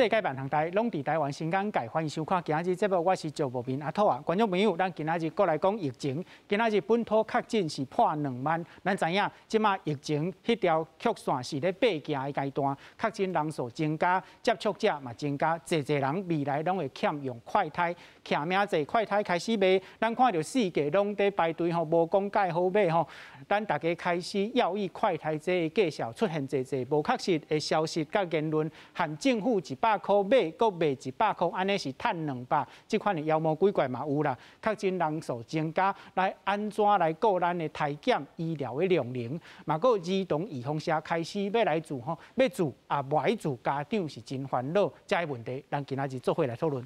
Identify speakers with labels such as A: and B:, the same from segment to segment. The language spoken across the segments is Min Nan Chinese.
A: 世界萬行台攏佇台灣新港界，歡迎收看今仔日節目，我是趙無明阿土啊。觀眾朋友，咱今仔日閣來講疫情。今仔日本土確診是破2萬，咱知影這馬疫情彼條曲線是咧爬行的階段，確診人數增加，接觸者嘛增加，濟濟人未來攏會欠用快篩，欠名濟快篩開始賣，咱看著四界攏佇排隊吼，無講蓋好買吼，咱大家開始要以快篩這個介紹出現濟濟無確實的消息佮言論，含政府100箍買，閣賣100箍，按呢是趁200，這款的妖魔鬼怪嘛有啦。確診人數增加，來按怎來顧咱的篩檢醫療的量能？嘛，閣兒童預防射開始欲來注吼，欲注也無愛注，家長是真煩惱。這个問題，咱今仔日做伙來討論。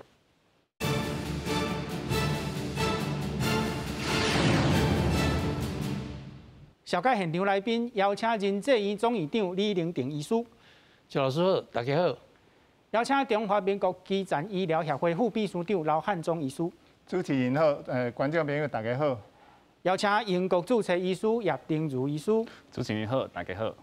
A: 紹介現場來賓，邀請仁濟醫院總院長李玲婷醫師。
B: 趙老師好，大家好。
A: 邀請中華民國基層醫療協會副秘書長劉漢忠醫師。
C: 主持人好，觀眾朋友大家好。
A: 邀請英國註冊醫師葉丁如醫師。
D: 主持人好，大家好。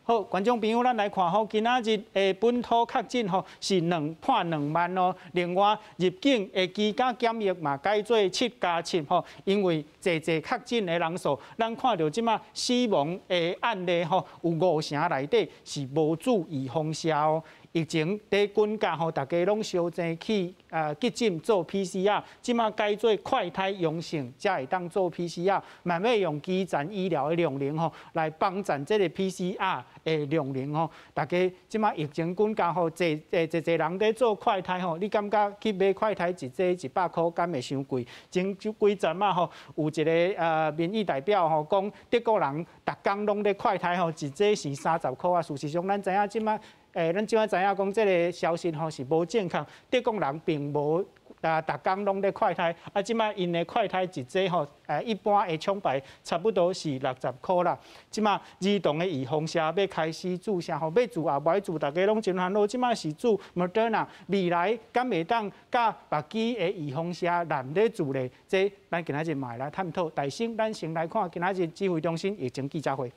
A: 好，觀眾朋友，咱來看吼，今仔日的本土確診吼是破2萬哦。另外，入境的居家檢疫嘛改做7加7吼，因為濟濟確診的人數，咱看著這馬死亡的案例吼有五成內底是無注預防射哦。疫情佇滾價吼，大家攏相爭去急診做 PCR，這馬改做快篩陽性才會當做 PCR，嘛欲用基層醫療的量能吼來幫贊這個 PCR 的量能吼。大家這馬疫情滾價吼，濟濟濟人佇做快篩吼，你感覺去買快篩一劑100箍，敢會傷貴？前幾陣仔吼，有一个民意代表吼講，德國人逐工攏咧快篩吼，一劑是30箍啊。事實上，咱知影這馬。咱這馬知影講，這个消息吼是無正確。德國人並無啊，逐工攏咧快篩，啊，這馬𪜶的快篩一劑吼，一般的廠牌差不多是60箍啦。這馬兒童的預防射欲開始注射吼，欲注也無愛注，大家攏真煩惱。這馬是注莫德納，未來敢會當佮別支的預防射納咧注咧？這咱今仔日嘛會來探討。但先咱先來看今仔日指揮中心疫情記者會。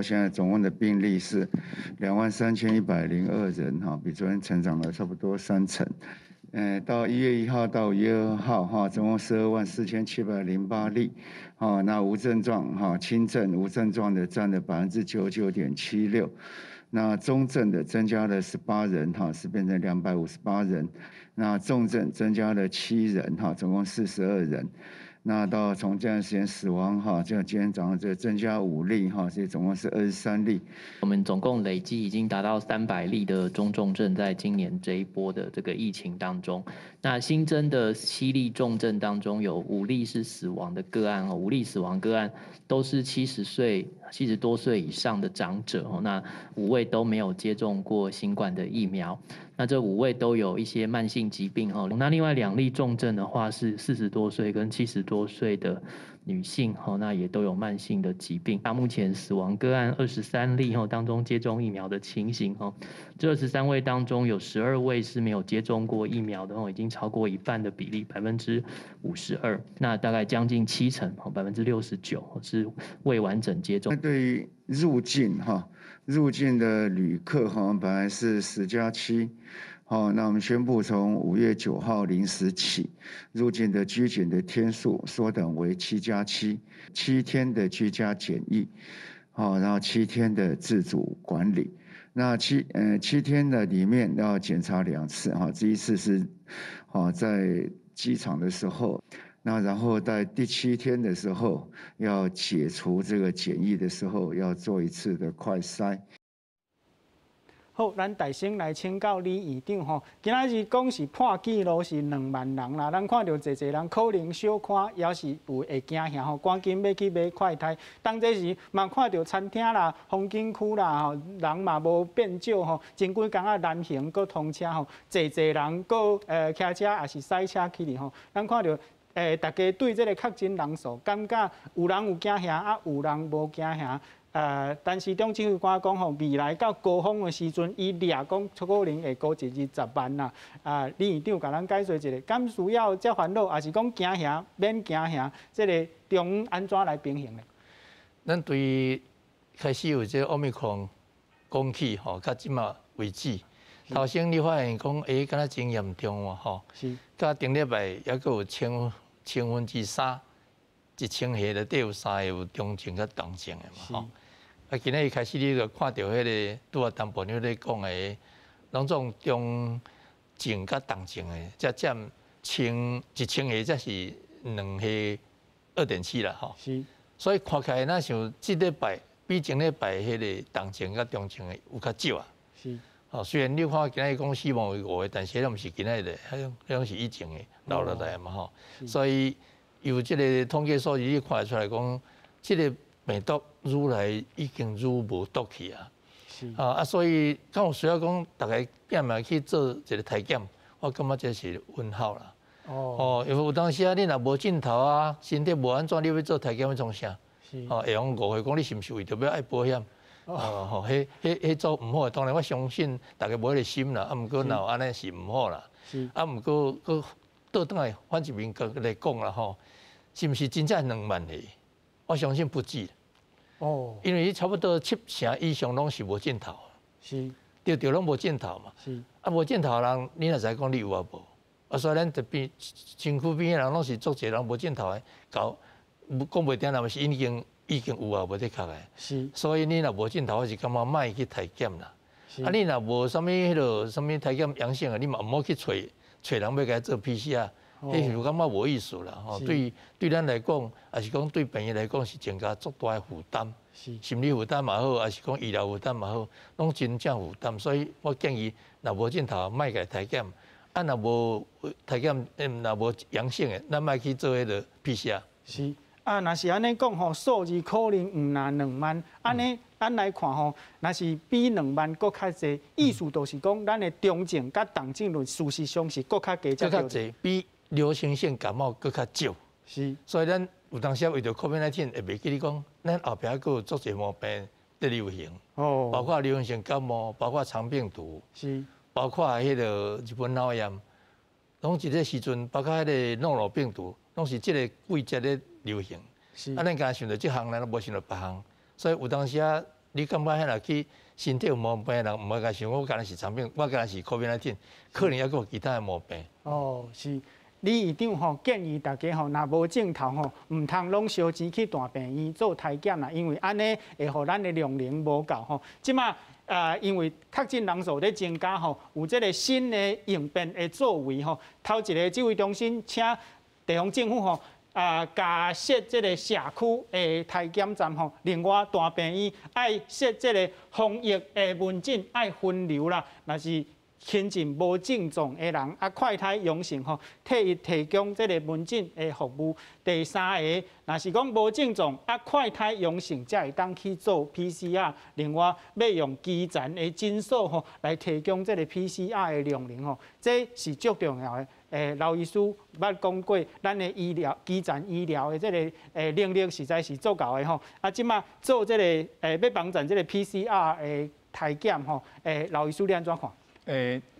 E: 現在總共的病例是23,102人，哈，比昨天成長了差不多3成。到1月1號到5月2號，哈，總共124,708例，哈，那無症狀，哈，輕症無症狀的佔了99.76%，那中症的增加了18人，哈，是變成258人，那重症增加了7人，哈，總共42人。那到從這段時間死亡哈，就今天早上就增加5例哈，所以總共是23例。
F: 我們總共累計已經達到300例的中重症，在今年這一波的這個疫情當中，那新增的7例重症當中，有5例是死亡的個案哦，5例死亡個案都是70多歲以上的長者哦，那5位都沒有接種過新冠的疫苗，那這5位都有一些慢性疾病哦。那另外2例重症的話是40多歲跟70多歲的女性哦，那也都有慢性的疾病。那目前死亡個案23例哦，當中接種疫苗的情形哦，這23位當中有12位是沒有接種過疫苗的哦，已經超過一半的比例，52%。那大概將近7成哦，69%是未完整接種。
E: 那對於入境哈，入境的旅客哈，本來是10加7。好，那我們宣布從5月9號0時起，入境的居檢的天數縮短為7加7，7天的居家檢疫，好，然後7天的自主管理。那7天的裡面要檢查2次，哈，這一次是，好，在機場的時候，那然後在第7天的時候要解除這個檢疫的時候，要做一次的快篩。
A: 好，咱大先來請教李院長吼，今仔日講是破紀錄是2萬人啦，咱看著濟濟人可能小看，也是有會驚嚇吼，趕緊欲去買快篩。當這時嘛看著餐廳啦、風景區啦吼，人嘛無變少吼，前幾工仔南橫閣通車吼，濟濟人閣騎車也是駛車去哩吼，咱看著大家對這个確診人數，感覺有人有驚嚇，啊有人無驚嚇。但是中指揮官講吼，未來到高峰的時陣，伊掠講可能會高一日10萬啦。啊，李院長共咱解說一下，敢需要遮煩惱，抑是講驚嚇免驚嚇？這个中央按怎來平衡呢？
B: 咱對開始有這個奧密克戎講起吼，到這馬為止，頭先你發現講，敢若真嚴重喎，吼。
A: 是。
B: 佮頂禮拜猶閣有千分之三，1000個內底有三個有中症佮重症的嘛，吼。啊，今仔日開始你就看著彼个拄仔陳部長咧講的，攏總中症佮重症的，才佔1000個，才是兩個2.7啦，吼。
A: 是。
B: 所以看起來若像這禮拜比前禮拜彼个重症佮中症的有較少啊。
A: 是。
B: 哦，雖然你看今仔日講死亡有五個，但是彼毋是今仔日的，彼種彼種是以前的留落來的嘛吼。所以由這個統計數字你看會出來講，這個病毒愈來已經愈無毒去啊。
A: 是。
B: 啊，所以敢有需要講逐个拼命去做一個篩檢，我感覺這是問號啦。哦。因為有當時啊，你若無症頭啊，身體無按怎，你欲做篩檢欲創啥？
A: 是。
B: 哦，會予誤會講你是毋是為著欲愛保險？哦吼，彼彼彼做毋好，當然我相信逐家無彼个心啦，啊，毋過若有按呢是毋好啦。
A: 是。
B: 啊，毋過閣倒轉來反一面閣來講啦吼，是毋是真正2萬個？我相信不止。
A: 哦。
B: 因為伊差不多七成以上攏是無症頭。
A: 是。
B: 對對，攏無症頭嘛。
A: 是。
B: 啊，無症頭的人，你若知講你有抑無？啊，所以咱這邊身軀邊的人攏是足濟人無症頭的，搞講袂定，若是已經有啊，無的確的。
A: 是。
B: 所以你若無症頭，我是感覺莫去篩檢啦。
A: 是。
B: 啊，你若無啥物彼落啥物篩檢陽性的，你嘛毋好去揣揣人欲共伊做 PCR，彼是感覺無意思啦。吼，對對咱來講，抑是講對病人來講，是增加足大的負擔。
A: 是。
B: 心理負擔嘛好，抑是講醫療負擔嘛好，攏真正負擔。所以我建議，若無症頭，莫共篩檢。啊，若無篩檢，若無陽性的，咱莫去做彼个 PCR。
A: 是。啊，若是按呢講吼，數字可能毋若2萬，按呢咱來看吼，若是比兩萬閣較濟，意思就是講，咱的中症佮重症率事實上是閣較低，
B: 閣較濟，比流行性感冒閣較少。
A: 是。
B: 所以咱有當時為著 COVID-19 會袂記你講，咱後壁閣有足濟毛病佇流行。
A: 哦。
B: 包括流行性感冒，包括腸病毒。
A: 是。
B: 包括彼个日本腦炎，攏佇這時陣，包括彼个諾羅病毒，攏是這個季節咧流行。
A: 是。
B: 啊，咱敢若想著這項，咱攏無想著別項，所以有當時啊，你感覺彼若去身體有毛病的人，毋愛共想，我敢若是腸病，我敢若是 COVID-19，可能猶閣有其他的毛病。
A: 哦，是。李院長吼建議大家吼，若無症頭吼，毋通攏燒錢去大病院做篩檢啦，因為按呢會予咱的量能無夠吼。這馬啊，因為確診人數咧增加吼，有這個新的應變的作為吼。頭一个指揮中心請地方政府吼啊，加設這个社區的篩檢站吼。另外大病院愛設這个防疫的門診愛分流啦，若是輕症無症狀的人啊，快篩陽性吼，替伊提供這个門診的服務。第三个，若是講無症狀啊，快篩陽性才會當去做 PCR。另外，欲用基層的診所吼來提供這个 PCR 的量能吼，這是足重要的。劉醫師捌講過，咱的醫療基層醫療的這个能力實在是足夠的吼。啊，這馬做這个欲幫贊這个 PCR 的篩檢吼，劉醫師你按怎看？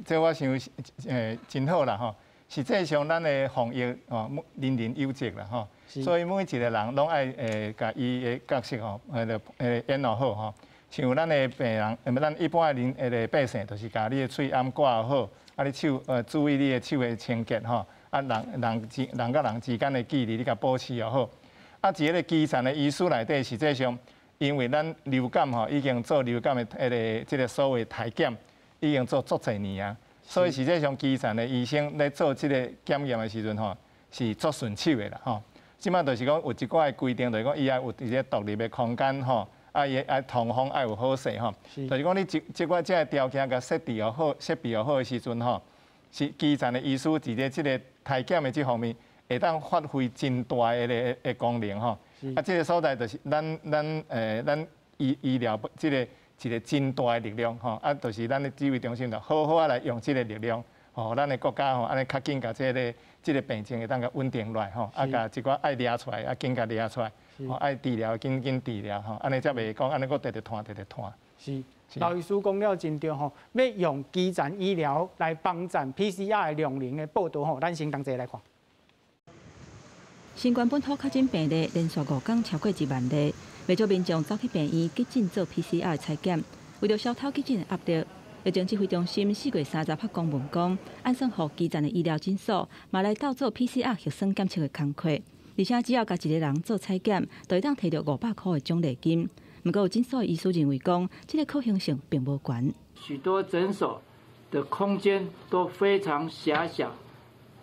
C: 這我想真好啦吼。實際上，咱的防疫吼，人人有責啦吼。所以每一個人攏愛共伊的角色吼，彼个演好吼。像咱的病人，咱一般的人彼个百姓，就是共你的喙罨掛好，啊，你手注意你的手的清潔吼，啊，人人之人佮人之間的距離，你共保持好。啊，佇彼个基層的醫師內底，實際上，因為咱流感吼已經做流感的彼个這个所謂篩檢，已經做足濟年啊，所以實際上基層的醫生咧做這個檢驗的時陣吼，是足順手的啦吼。這馬就是講有一寡的規定，就是講伊愛有一个獨立的空間吼，啊伊愛通風愛有好勢吼。就是講你這這寡這个條件共設置好、設備好的時陣吼，是基層的醫師佇咧這个篩檢的這方面，會當發揮真大的个功能吼。啊，這个所在就是咱醫療這个一个真大的力量吼，啊，就是咱的指揮中心就好好仔來用這个力量，吼，咱的國家吼，按呢較緊共這个這个病情會當共穩定落來吼，啊，共一寡愛掠出來，啊，緊共掠出來，吼，愛治療緊緊治療吼，按呢才袂講按呢閣直直拖直直拖。
A: 是，劉醫師講了真對吼，欲用基層醫療來幫贊 PCR 的量能的報導吼，咱先同齊來看。
D: 新冠本土確診病例連續五工超過1萬例，袂少民眾走去病院急診做 PCR 採檢，為著消除急診的壓力，疫情指揮中心4月30發公文講，按算予基層的醫療診所嘛來鬥做 PCR 核酸檢測的工課，而且只要共一个人做採檢，就會當提著500箍的獎勵金。毋過有診所的醫師認為講，這个可行性並無懸。
G: 許多診所的空間都非常狹小，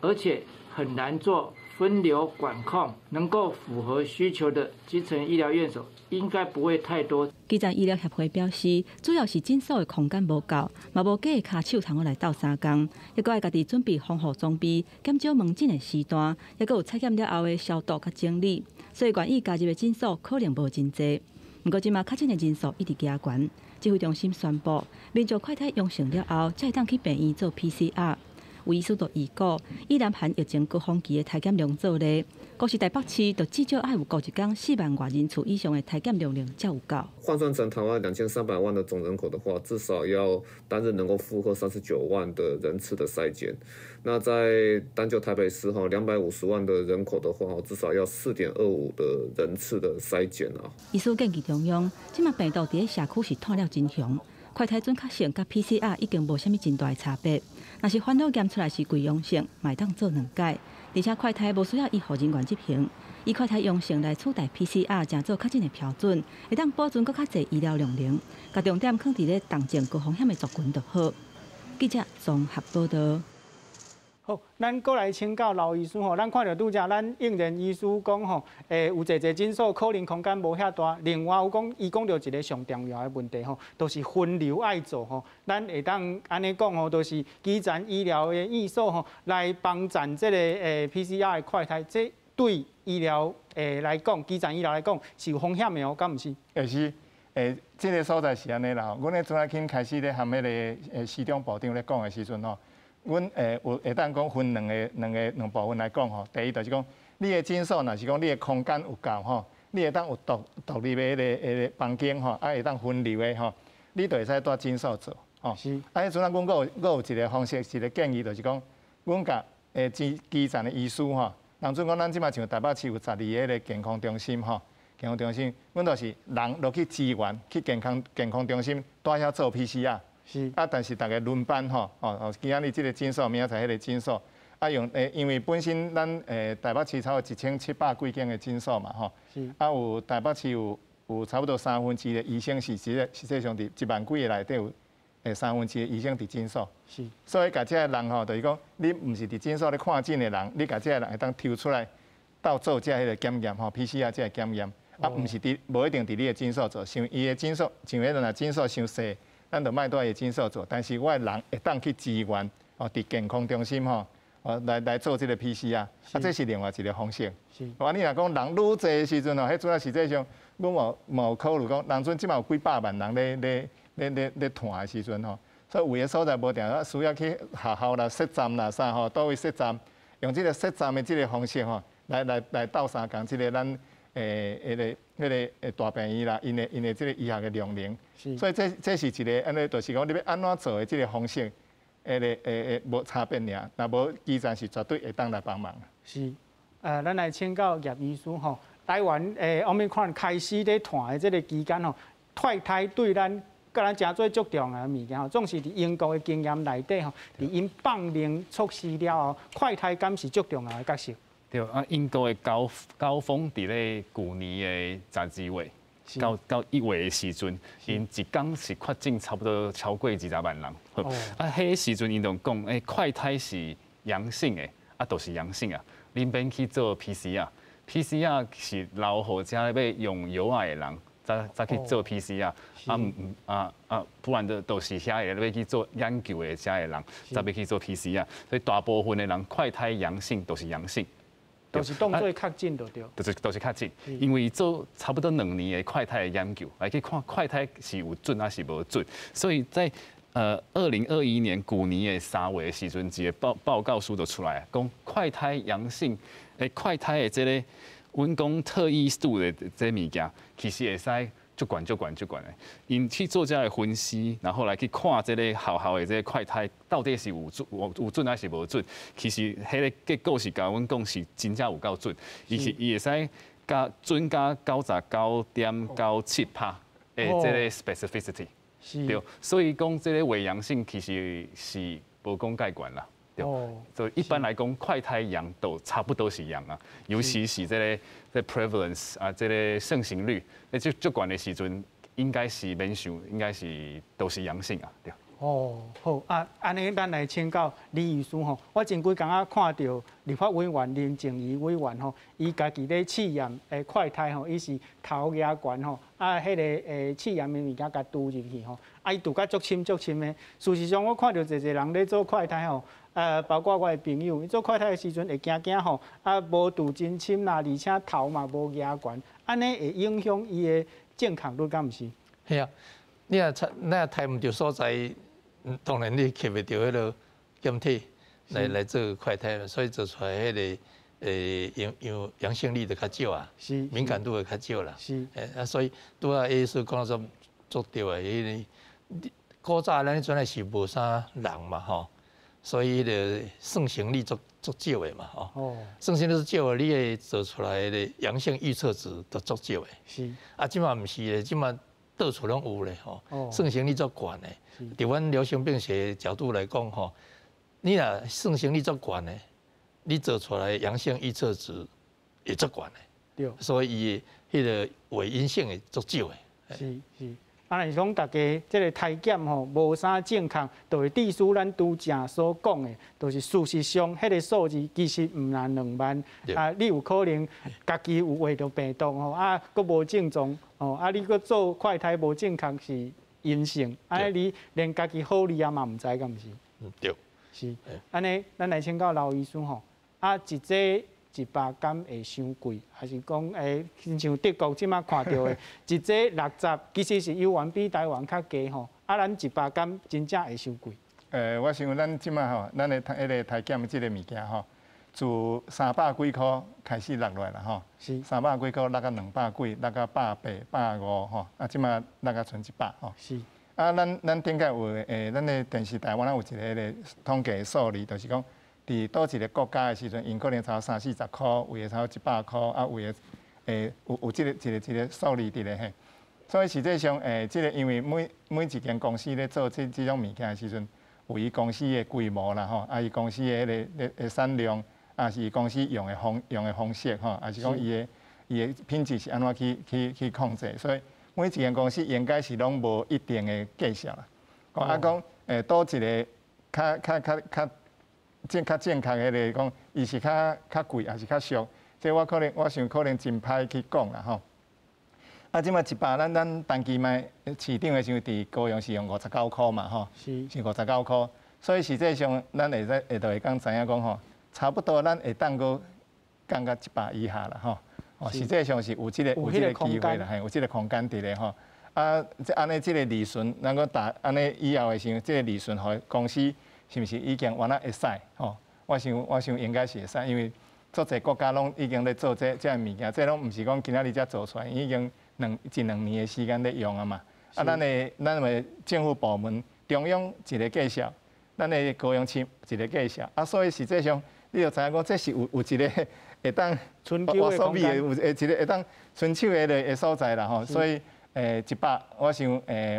G: 而且很難做分流管控，能夠符合需求的基層醫療院所應該不會太多。
D: 基層醫療協會表示，主要是診所的空間無夠，嘛無幾个跤手通好來鬥相共，抑閣愛家己準備防護裝備，減少門診的時段，抑閣有採檢了後的消毒佮整理，所以願意加入的診所可能無真濟。毋過這馬確診的人數一直加懸，指揮中心宣布，民眾快篩陽性了後，才會當去病院做 PCR。有醫師就預估，以南韓疫情高峰期的篩檢量做例，光是台北市就至少愛有五一工4萬外人次以上的篩檢量能才有夠。
H: 換算成台灣2300萬的總人口的話，至少要單日能夠負荷39萬的人次的篩檢。那在單就台北市哈250萬的人口的話，至少要4.25的人次的篩檢啊。
D: 醫師建議中央，這馬病毒佇咧社區是湠了真兇，快篩準確性佮 PCR 已經無啥物真大的差別。若是煩惱驗出來是偽陽性，嘛會當做兩擺。而且快篩無需要醫護人員執行，以快篩陽性來取代 PCR，成做確診的標準，會當保存閣較濟醫療量能，共重點放佇咧重症高風險的族群就好。記者綜合報道。
A: 好，咱閣來請教劉醫師吼，咱看著拄才咱應仁醫師講吼，有濟濟診所可能空間無遐大，另外有講伊講著一个上重要的問題吼，就是分流愛做吼，咱會當按呢講吼，就是基層醫療的院所吼，來幫贊這个PCR 的快篩，這對醫療來講，基層醫療來講是有風險的哦，敢毋是？
C: 是。這个所在是按呢啦吼，阮咧陣仔緊開始咧含彼个市長部長咧講的時陣吼。阮有會當講分兩個兩部分來講吼。第一就是講，你的診所若是講你的空間有夠吼，你會當有獨立的彼個房間吼，啊會當分流的吼，你就會使蹛診所做吼。啊，彼陣啊，阮閣有一个方式，一个建議就是講，阮共基層的醫師吼，人準講咱這馬像台北市有12个彼個健康中心吼，健康中心，阮就是人落去支援去健康中心蹛遐做 PCR。啊，但是逐家輪班吼，哦，今仔日這个診所，明仔載彼个診所，啊用因為本身咱台北市差不多1700幾間的診所嘛吼，啊有台北市有差不多三分之一的醫生是實際上佇1萬幾个內底有三分之一的醫生佇診所，所以共這个人吼，就是講你毋是佇診所咧看診的人，你共這个人會當抽出來鬥做這彼个檢驗吼，PCR 這个檢驗，啊毋是佇無一定佇你的診所做，像伊的診所，像彼个若診所傷細。咱就莫蹛伊診所做，但是我的人會當去支援哦，佇健康中心吼，哦來做這个 PCR，啊，這是另外一个方式。啊，你若講人愈濟的時陣吼，彼陣啊實際上，阮嘛有考慮講，人陣這馬有幾百萬人咧湠的時陣吼，所以有的所在無定，需要去學校啦設站啦啥吼，佗位設站，用這个設站的這个方式吼，來鬥相共這个咱彼個大病院啦，𪜶的這个醫學的量能，所以這是一个按呢，就是講你欲按怎做的這个方式，彼个無差別爾，若無基層是絕對會當來幫忙。
A: 是，咱來請教葉醫師吼，台灣Omicron 開始咧傳的這个期間吼，快篩對咱佮咱誠做足重要的物件吼，總是佇英國的經驗內底吼，佇𪜶放靈措施了後，快篩敢是足重要的角色？
I: 對啊，英國的高峰佇咧舊年的12月到1月的時陣，𪜶一工是確診差不多超過20萬人。啊，彼个時陣𪜶就講，快篩是陽性的，啊，就是陽性啊，恁免去做 PCR，PCR 是留予遮欲用藥仔的人，才去做 PCR，啊毋啊啊，不然就都是遐个欲去做研究的遮个人，才欲去做 PCR，所以大部分的人快篩陽性都是陽性。
A: 就是當做確診就對。
I: 就是確診，因為做差不多2年的快篩的研究，來去看快篩是有準抑是無準，所以在2021年舊年的3月的時陣，一个報告書就出來，講快篩陽性，快篩的這个，阮講特異度的這个物件，其實會使足懸足懸足懸的。𪜶去做這个分析，然後來去看這個學校的這个快篩到底是有準抑是無準。其實彼个結果是共阮講是真正有夠準，伊是伊會使共準甲99.97%的這个 specificity。對，所以講這个偽陽性其實是無講蓋懸啦。對，所以一般來講，快篩陽都差不多是陽啊，尤其是這个這 prevalence 啊，這个盛行率，那就足懸的時陣，應該是免想，應該是都是陽性啊，對。
A: 哦，好啊，按呢咱來請教李醫師吼，我前幾工仔看著立法委員林靜儀委員吼，伊家己咧試驗的快篩吼，伊是頭舉懸吼，啊，彼个試驗的物件共揬入去吼，啊，伊揬甲足深足深的。事實上，我看著濟濟人咧做快篩吼，包括我的朋友，伊做快篩的時陣會驚驚吼，啊，無揬真深啦，而且頭嘛無舉懸，按呢會影響伊的正確率，敢毋是？
B: 係啊，你若你若刣毋著所在。當然你吸袂著彼个檢體來做快篩，所以做出來彼个陽性率就較少啊，敏感度會較少啦。啊，所以拄仔醫師講得足對的，因為古早咱彼陣是無啥人嘛吼，所以彼个盛行率足足少的嘛吼。盛行率少的，你會做出來的陽性預測值都足少的。啊，這馬毋是咧，這馬到處攏有咧吼，盛行率足懸的。佇阮流行病學角度來講吼，你若盛行率足懸的，你做出來陽性預測值會足懸的。所以伊的彼个偽陰性會足少的。
A: 是是，啊，若是講大家這个篩檢吼無啥正確，就會致使咱拄才所講的，就是事實上彼个數字其實毋若2萬，啊，你有可能家己有患著病毒吼，啊，閣無症狀吼，啊，你閣做快篩無正確是陰性，按呢你連家己好利啊嘛毋知，敢毋是？
B: 嗯，對。
A: 是，按呢，咱來請教劉醫師吼，啊，一劑100敢會傷貴，還是講親像德國這馬看著的，一劑60，其實是猶原比台灣較低吼，啊，咱一百敢真正會傷貴？
C: 我想咱這馬吼，咱的彼个篩檢這个物件吼，自三百幾箍開始落來啦吼，三百幾箍落到200幾，落到180、150吼，啊，這馬落到賰100吼。啊，咱頂擺有咱的電視台灣有一个彼个統計數字，就是講，佇佗一个國家的時陣，𪜶可能差三四十箍，有的差100箍，啊，有的有這个一个一个數字佇咧嘿。所以實際上這个因為每一間公司咧做這種物件的時陣，有伊公司的規模啦吼，啊，伊公司的彼个的產量，啊是伊公司用的方式吼，啊是講伊的品質是按怎去控制，所以每一間公司應該是攏無一定的價數啦。啊講佗一个較正確的咧講，伊是較貴還是較俗？這我可能我想可能真歹去講啦吼。啊，這馬100，咱單期賣市場的時候，佇高雄是用59箍嘛吼，是59箍。所以實際上，咱會使會就會當知影講吼，差不多咱會當閣降到100以下啦吼。哦，實際上是有這个機會啦，嘿，有這个空間佇咧吼。啊，這按呢這个利潤，咱閣打按呢以後的時候，這个利潤予公司是毋是已經原來會使吼？我想應該是會使，因為足濟國家攏已經咧做這个物件，這攏毋是講今仔日才做出來，已經一兩年的時間咧用啊嘛。啊，咱的政府部門中央一个價數，咱的高雄市一个價數，啊，所以實際上你就知影講，這是有一个會當
A: 我所
C: 謂的有一个會當伸手的所在啦吼。所以100，我想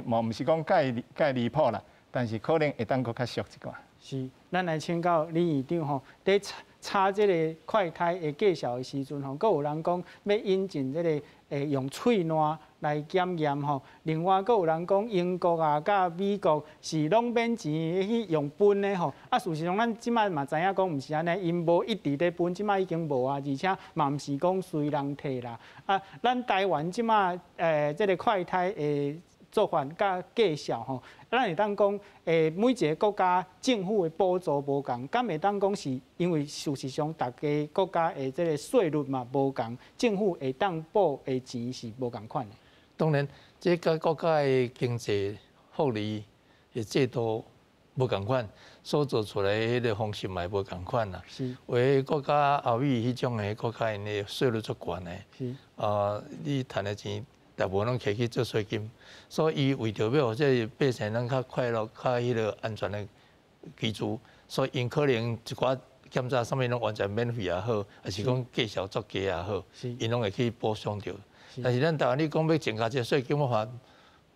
C: 嘛毋是講蓋離譜啦，但是可能會當閣較俗一寡。
A: 是，咱來請教李院長吼，佇查這个快篩的價數的時陣吼，閣有人講欲引進這个用喙瀾來檢驗吼，另外閣有人講英國啊、佮美國是攏免錢去用分的吼，啊，事實上咱這馬嘛知影講毋是按呢，𪜶無一直咧分，這馬已經無啊，而且嘛毋是講隨人提啦。啊，咱台灣這馬這个快篩的做法佮價數吼，咱會當講，每一个國家政府的補助無仝，敢會當講是因為事實上，逐家國家的這个稅率嘛無仝，政府會當補的錢是無仝款的。
B: 當然，這个國家的經濟福利的制度無仝款，所做出來的彼个方式嘛無仝款啦。有的國家歐美彼種的國家，𪜶的稅率足懸的。啊，你趁的錢大部分攏摕去做稅金，所以伊為著欲予這个百姓攏較快樂、較彼个安全的居住，所以𪜶可能一寡檢查啥物攏完全免費也好，抑是講價數足低也好，𪜶攏會去補償著。但是咱台灣你講欲增加這个稅金，我看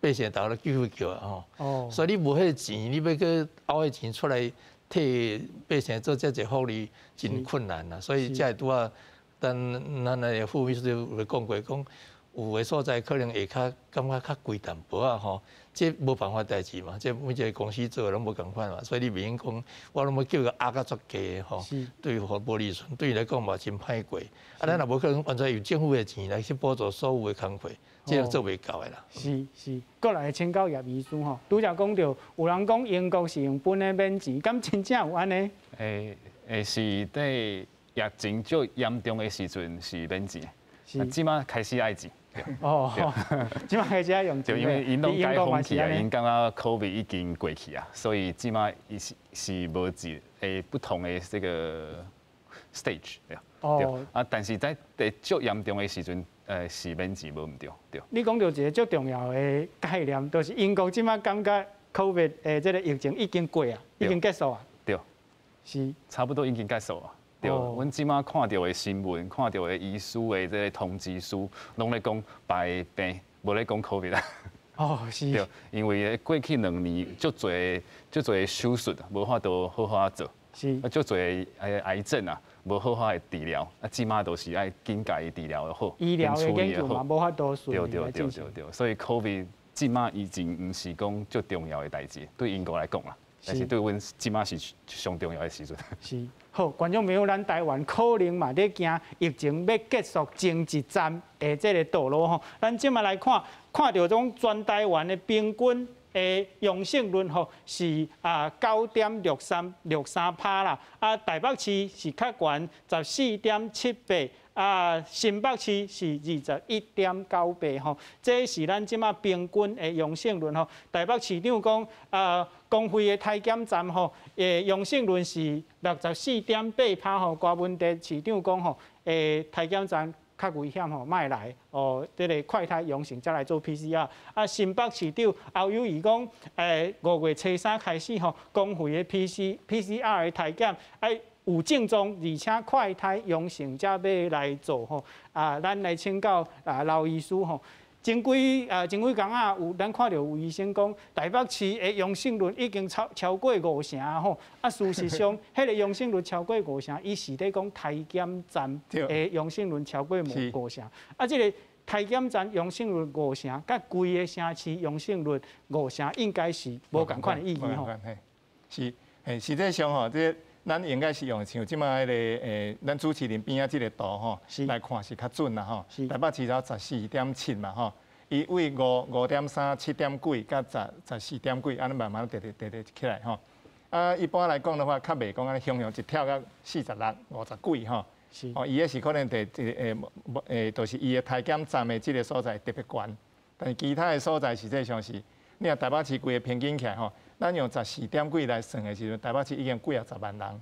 B: 百姓头咧叫叫啊吼。所以你無彼个錢，你欲閣挖彼錢出來替百姓做遮濟福利，真困難啊。所以才會拄仔，咱的副秘書長有講過，講有的所在可能會較感覺較貴淡薄仔吼，這無辦法代誌嘛，這每一个公司做的攏無仝款嘛，所以你袂用講，我攏欲叫伊壓甲足低吼，對無利潤，對伊來講嘛真歹過。啊，咱也無可能完全用政府的錢來去補助所有的工課，這個做袂到的啦。
A: 是是，閣來請教葉醫師吼，拄才講著有人講英國是用分的免錢，敢真正有按呢？
I: 是佇疫情最嚴重的時陣是免錢，啊，這馬開始愛錢。
A: 哦，這馬開始愛用錢。
I: 對，因為𪜶攏解封去啊，𪜶感覺 COVID 已經過去啊，所以這馬伊是是無一不同的這個 stage 對。啊，但是在佇足嚴重的時陣，是免錢無毋對，對。
A: 你講著一個足重要的概念，就是英國這馬感覺 COVID 的這个疫情已經過啊，已經結束啊。
I: 對。差不多已經結束啊。對，阮這馬看著的新聞，看著的醫師的這个通知書，攏咧講別的病，無咧講 COVID 啦。對，因為過去2年足濟足濟手術，無法度好好做。啊，足濟癌症啊，無好好的治療，啊，這馬都是愛緊共伊治療的好，
A: 醫療的研究嘛，無法度順利
I: 對對對對對，所以 COVID 這馬已經毋是講足重要的代誌，對英國來講啦，但是對阮這馬是上重要的時陣。
A: 是。好，觀眾朋友，咱台灣可能嘛咧行疫情欲結束前一站的這个道路吼。咱這馬來看，看著講全台灣的平均的陽性率吼是9.6363%啦，啊台北市是較懸14.78，啊新北市是21.98吼。這是咱這馬平均的陽性率吼。台北市長講啊，公費的篩檢站吼，陽性率是64.8%吼。柯文哲市長講吼，篩檢站較危險吼，莫來哦，這个快篩陽性才來做 PCR。啊，新北市長侯友宜講，5月初3開始吼，公費的 PCR 的篩檢，愛有症狀而且快篩陽性才欲來做吼。啊，咱來請教劉醫師吼。前幾工啊，有咱看著有醫生講，台北市的陽性率已經超過5成吼。啊，事實上，彼个陽性率超過5成，伊是咧講篩檢站的陽性率超過5成。啊，這个篩檢站陽性率5成，佮規个城市陽性率5成，應該是無仝款的意義吼。
C: 是，實際上吼，這咱應該是用像這馬彼个咱主持人邊仔這个圖吼來看是較準啦吼。台北市才14.7嘛吼。伊為5.3、7點幾，佮14點幾，按呢慢慢疊疊疊疊起來吼。啊，一般來講的話，較袂講按呢雄雄一跳到46、50幾吼。哦，伊彼是可能佇一就是伊的篩檢站的這个所在特別懸，但是其他的所在實際上是，你若台北市規个平均起來吼，咱用十四點幾來算的時陣，台北市已經幾仔十萬人，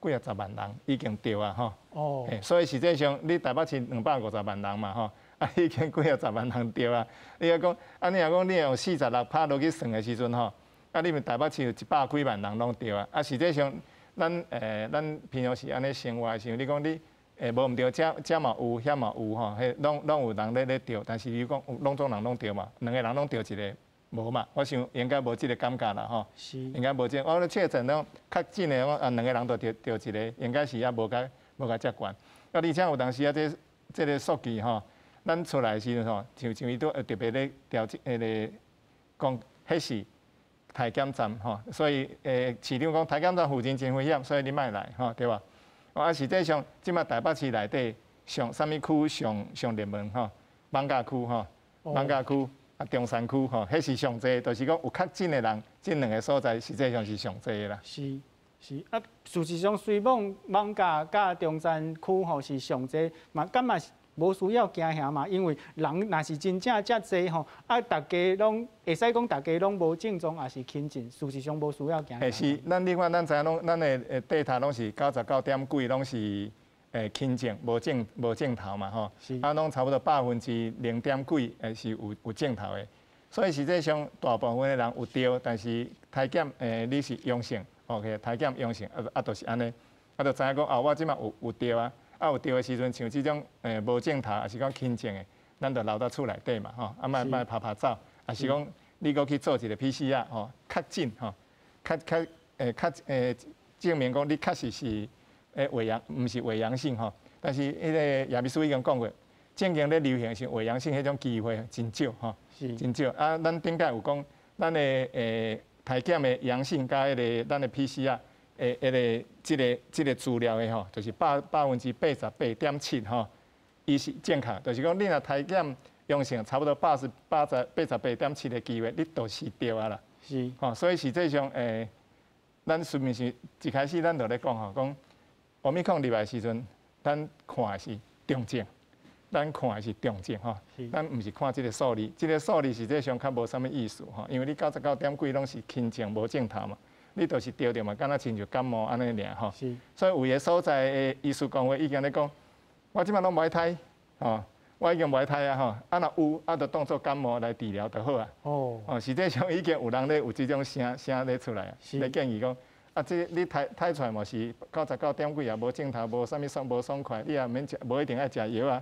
C: 幾仔十萬人已經著啊吼。所以實際上你台北市250萬人嘛吼。啊，已經幾仔十萬人著啊！你若講，啊，你若講你用46%落去算的時陣吼，啊，你咪台北市有100幾萬人攏著啊！啊，實際上，咱平常時按呢生活的時候，你講你無毋著，遮遮嘛有，遐嘛有吼，彼攏有人咧著，但是你講攏總人攏著嘛，兩个人攏著一个無嘛，我想應該無這个感覺啦吼。應該無這個，我咧確診攏較近的，我啊兩个人都著著一个，應該是猶無共遮懸。啊，而且有當時啊，這个數據吼。咱出來的時陣吼，像伊都特別咧調整，彼个講，彼是篩檢站吼，所以市長講篩檢站附近真危險，所以你莫來吼，對吧？啊，實際上這馬台北市內底上啥物區上上熱門吼？艋舺區吼，艋舺區啊中山區吼，彼是上濟，就是講有確診的人，這兩个所在實際上是上濟的啦。
A: 是是啊，事實上雖罔艋舺佮中山區吼是上濟，嘛敢嘛是無需要驚嚇嘛，因為人若是真正遮濟吼，啊，逐家攏會使講，逐家攏無症狀，也是輕症，事實上無需要驚。
C: 是，咱你看，咱知影攏，咱的 data 攏是99點幾，攏是輕症，無症頭嘛吼。啊，攏差不多0.幾%是有症頭的，所以實際上大部分的人有著，但是篩檢你是陽性，OK，篩檢陽性，啊，就是按呢，啊，就知影講啊，我這馬有著啊。啊，有著的時陣，像這種無症頭，抑是講輕症的，咱就留佇厝內底嘛，吼，啊，莫莫趴趴走，抑是讲你閣去做一個 PCR 吼，確診吼，較較誒較誒證明講你確實是偽陽，毋是偽陽性吼。但是彼個葉醫師已經講過，正經咧流行是偽陽性彼種機會真少吼，真少。啊，咱頂擺有講，咱的篩檢的陽性佮彼個咱的 PCR 的彼個這個資料的吼，就是88.7%吼，伊是正確，就是講你若篩檢陽性，差不多八十八十八十八點七的機會，你就是著啊啦。吼，所以實際上咱順便是一開始咱就咧講吼，講奧密克戎入來時陣，咱看的是重症，咱看的是重症吼，咱毋是看這個數字，這個數字實際上較無啥物意思吼，因為你99點幾攏是輕症無症頭嘛，你就是著著嘛，敢若親像感冒按呢爾吼。所以有的所在的醫師公會已經咧講，我這擺攏無愛篩吼，我已經無愛篩啊吼，啊若有啊，就當做感冒來治療就好啊。哦，實際上已經有人咧有這種聲聲咧出來啊，咧建議講，啊，這你篩篩出來嘛是99點幾也無症頭，無啥物爽無爽快，你也免食，無一定愛食藥啊。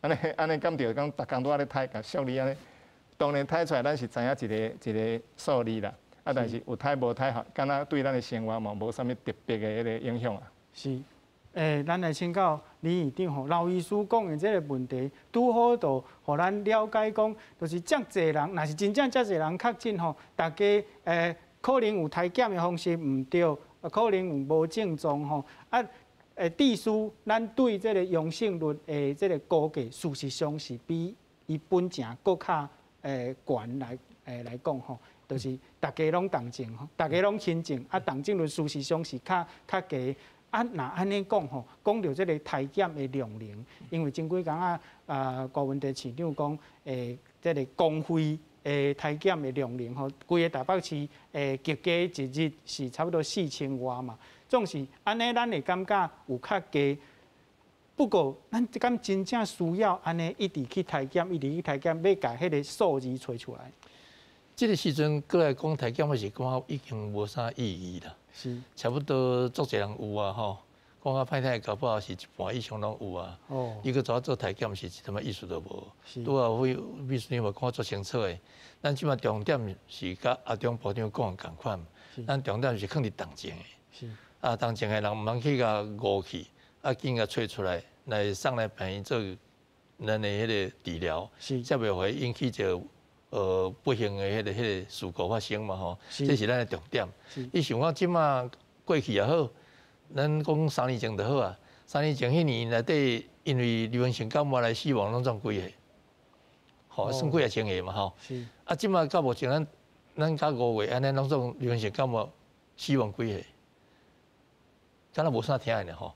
C: 按呢按呢，敢著講逐工都按呢篩，共俗你按呢。當然篩出來，咱是知影一個一個數字啦。啊，但是有篩無篩吼，敢若對咱的生活嘛無啥物特別的彼個影響啊。
A: 是，咱來請教李院長吼，劉醫師講的這個問題，拄好就予咱了解講，就是遮濟人，若是真正遮濟人確診吼，大家可能有篩檢的方式毋對，可能有無症狀吼，啊，至少咱對這個陽性率的這個估計，事實上是比伊本錢閣較懸來講吼，就是大家攏重症吼，大家攏輕症，啊，重症率事實上是較較低。啊，若按呢講吼，講著這個篩檢的量能，因為前幾工啊，郭文哲市長講，這個公費的篩檢的量能吼，規個台北市結果一日是差不多4000外嘛。總是按呢，咱會感覺有較低。不過，咱敢真正需要按呢一直去篩檢，一直去篩檢，欲共彼個數字揣出來。
B: 這個時陣閣來講篩檢，我是感覺已經無啥意義啦。差不多足濟人有啊吼，講較歹聽，搞不好是一半以上攏有啊。伊閣怎做篩檢是一點仔意思都無。拄仔會秘書長嘛講足清楚的，咱這擺重點是佮阿中部長講的仝款，咱重點是囥佇重症的。啊，重症的人毋通去共誤去，啊，緊共揣出來，來送來病院做咱的彼個治療，才袂會引起一個不幸的彼個事故發生嘛吼。這是咱的重點。你想講這擺過去也好，咱講三年前就好啊。三年前彼年內底，因為流行性感冒來死亡攏總幾個，吼，算幾仔千個嘛吼。啊，這擺到目前咱咱到5月按呢攏總流行性感冒死亡幾個？敢若無啥聽的呢吼。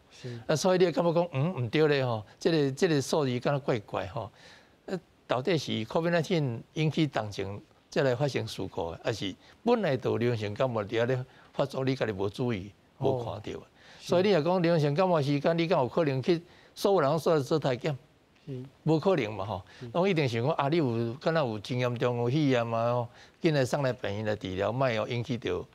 B: 啊，所以你會感覺講，毋對咧吼，這個數字敢若怪怪吼。到底是 COVID-19 引起重症才來發生事故的，抑是本來就流行性感冒佇遐咧發作，你家己無注意、無看著。所以你若講流行性感冒時間，你敢有可能去所有人攏煞做篩檢？無可能嘛吼，攏一定想講啊，你有敢若有真嚴重有肺炎啊，緊來送來病院來治療，莫予引起著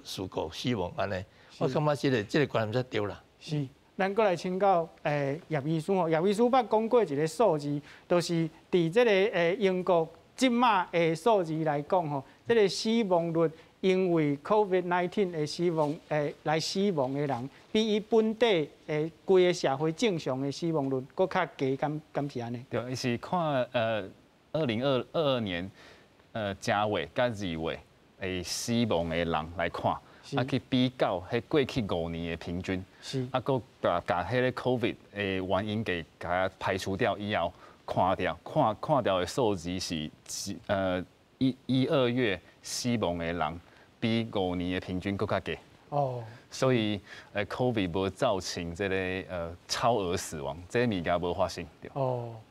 B: 事故死亡按呢。我感覺這個觀念才對啦。
A: 是，咱閣來請教葉醫師吼，葉醫師捌講過一個數字，就是佇這個英國這馬的數字來講吼，這個死亡率因為 COVID-19 的死亡來死亡的人，比伊本地的規个社會正常的死亡率閣較低，敢是按呢？
I: 對，伊是看2022年正月佮2月的死亡的人來看。啊，去比較彼過去5年的平均，啊，閣共共彼个 COVID 的原因給共排除掉以後，看著看看著的數字是一、一二月死亡的人比五年的平均閣較低。所以COVID 無造成這個超額死亡，這個物件無發生。對。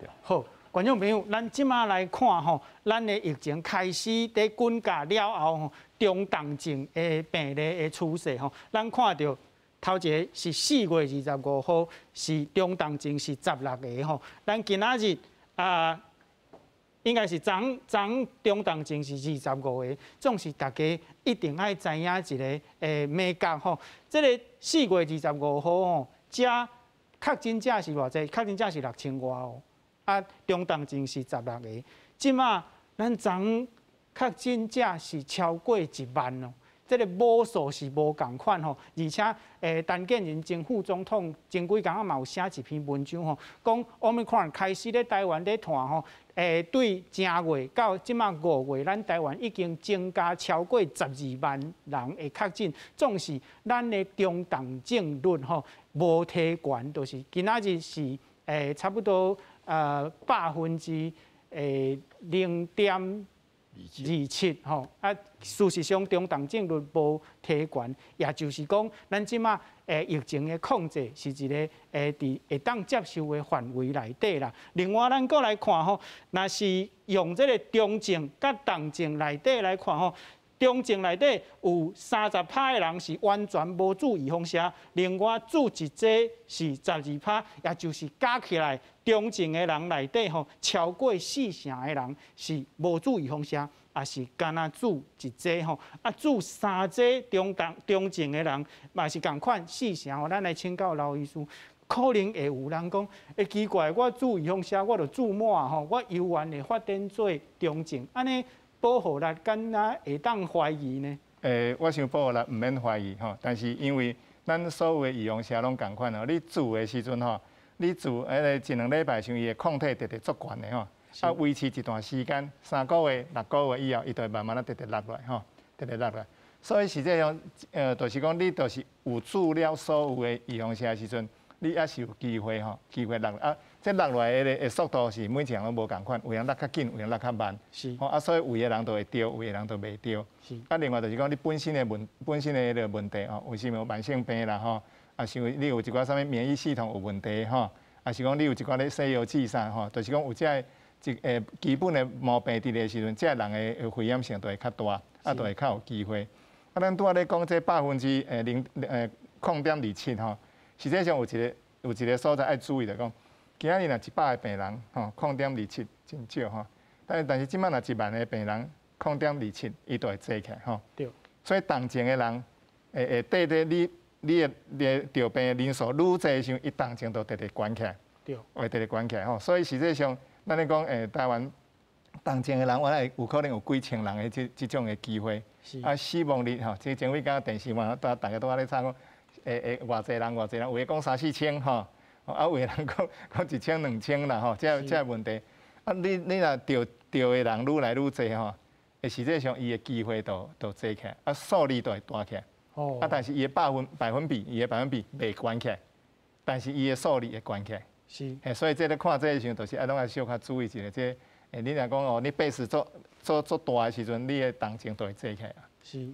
I: 對。
A: 好，觀眾朋友，咱這馬來看吼，咱的疫情開始佇滾價了後吼，中重症的病例的趨勢吼，咱看著頭一个是4月25號是中重症是16個吼，咱今仔日啊，應該是昨昨中重症是25個，總是大家一定愛知影一个眉角吼，這个4月25號吼，遮確診者是偌濟？確診者是6000外哦，啊，中重症是16個，這馬。咱昨確診者是超過1萬哦。這个母數是無仝款吼，而且陳建仁前副總統前幾工嘛有寫一篇文章吼，講 Omicron 開始咧台灣咧傳吼，對正月到這馬5月，咱台灣已經增加超過12萬人的確診，總是咱的中重症率吼無提懸，就是今仔日是差不多0.27%吼，啊，事實上中重症率無提懸，也就是講，咱這馬疫情的控制是一個佇會當接受的範圍內底啦。另外，咱閣來看吼，若是用這个中症佮重症內底來看吼，中症內底有30%的人是完全無注預防射，另外注一劑是12%，也就是加起來中症的人內底吼，超過4成的人是無注預防射，也是干焦注一劑吼，啊注三劑中症的人嘛是仝款4成吼。咱來請教劉醫師，可能會有人講，欸奇怪，我注預防射我就注滿吼，我猶原會發展做中症，按呢保護力敢若會當懷疑呢？
C: 我想保護力毋免懷疑吼，但是因為咱所有的預防射攏仝款吼，你注的時陣吼，你注彼个一兩禮拜時，伊的抗體直直足懸的吼，啊維持一段時間，3個月、6個月以後，伊就會慢慢仔直直落來吼，直直落來。所以實際上，就是講你就是有注了所有的預防射的時陣，你猶是有機會吼，機會落啊。這落來的速度是每一個人攏無仝款，有人落較緊，有人落較慢。吼啊，所以有的人就會著，有的人就袂著。啊，另外就是講你本身的彼个問題吼，有啥物慢性病啦吼，啊是你有一寡啥物免疫系統有問題吼，啊是講你有一寡咧西藥劑啥吼，就是講有這个一基本的毛病佇咧時陣，這个人的危險性就會較大，啊，就會較有機會。啊，咱拄仔咧講這0.27%吼，實際上有一个所在愛注意的講。今仔日若100個病人，吼，0.27真少吼，但是這擺若1萬个病人，0.27，伊就會濟起來吼。所以重症的人會綴佇你的著病的人數愈濟時，伊重症就直直懸起來。會直直懸起來吼。所以實際上，咱咧講台灣重症的人，原來有可能有幾千人的這種的機會。啊，死亡率吼，這前幾工電視嘛，大家都咧吵講，會偌濟人偌濟人，有的講三四千吼。啊，有的人講講10002000啦吼，這個問題。啊，你若著的人愈來愈濟吼，實際上伊的機會就濟起來，啊，數字就會大起來。啊，但是伊的百分比，伊的百分比袂懸起來，但是伊的數字會懸起來。所以這咧看這个時陣，就是愛攏愛小可注意一下。這你若講哦，你八十足足足大的時陣，你的重症就會濟起來。
A: 是。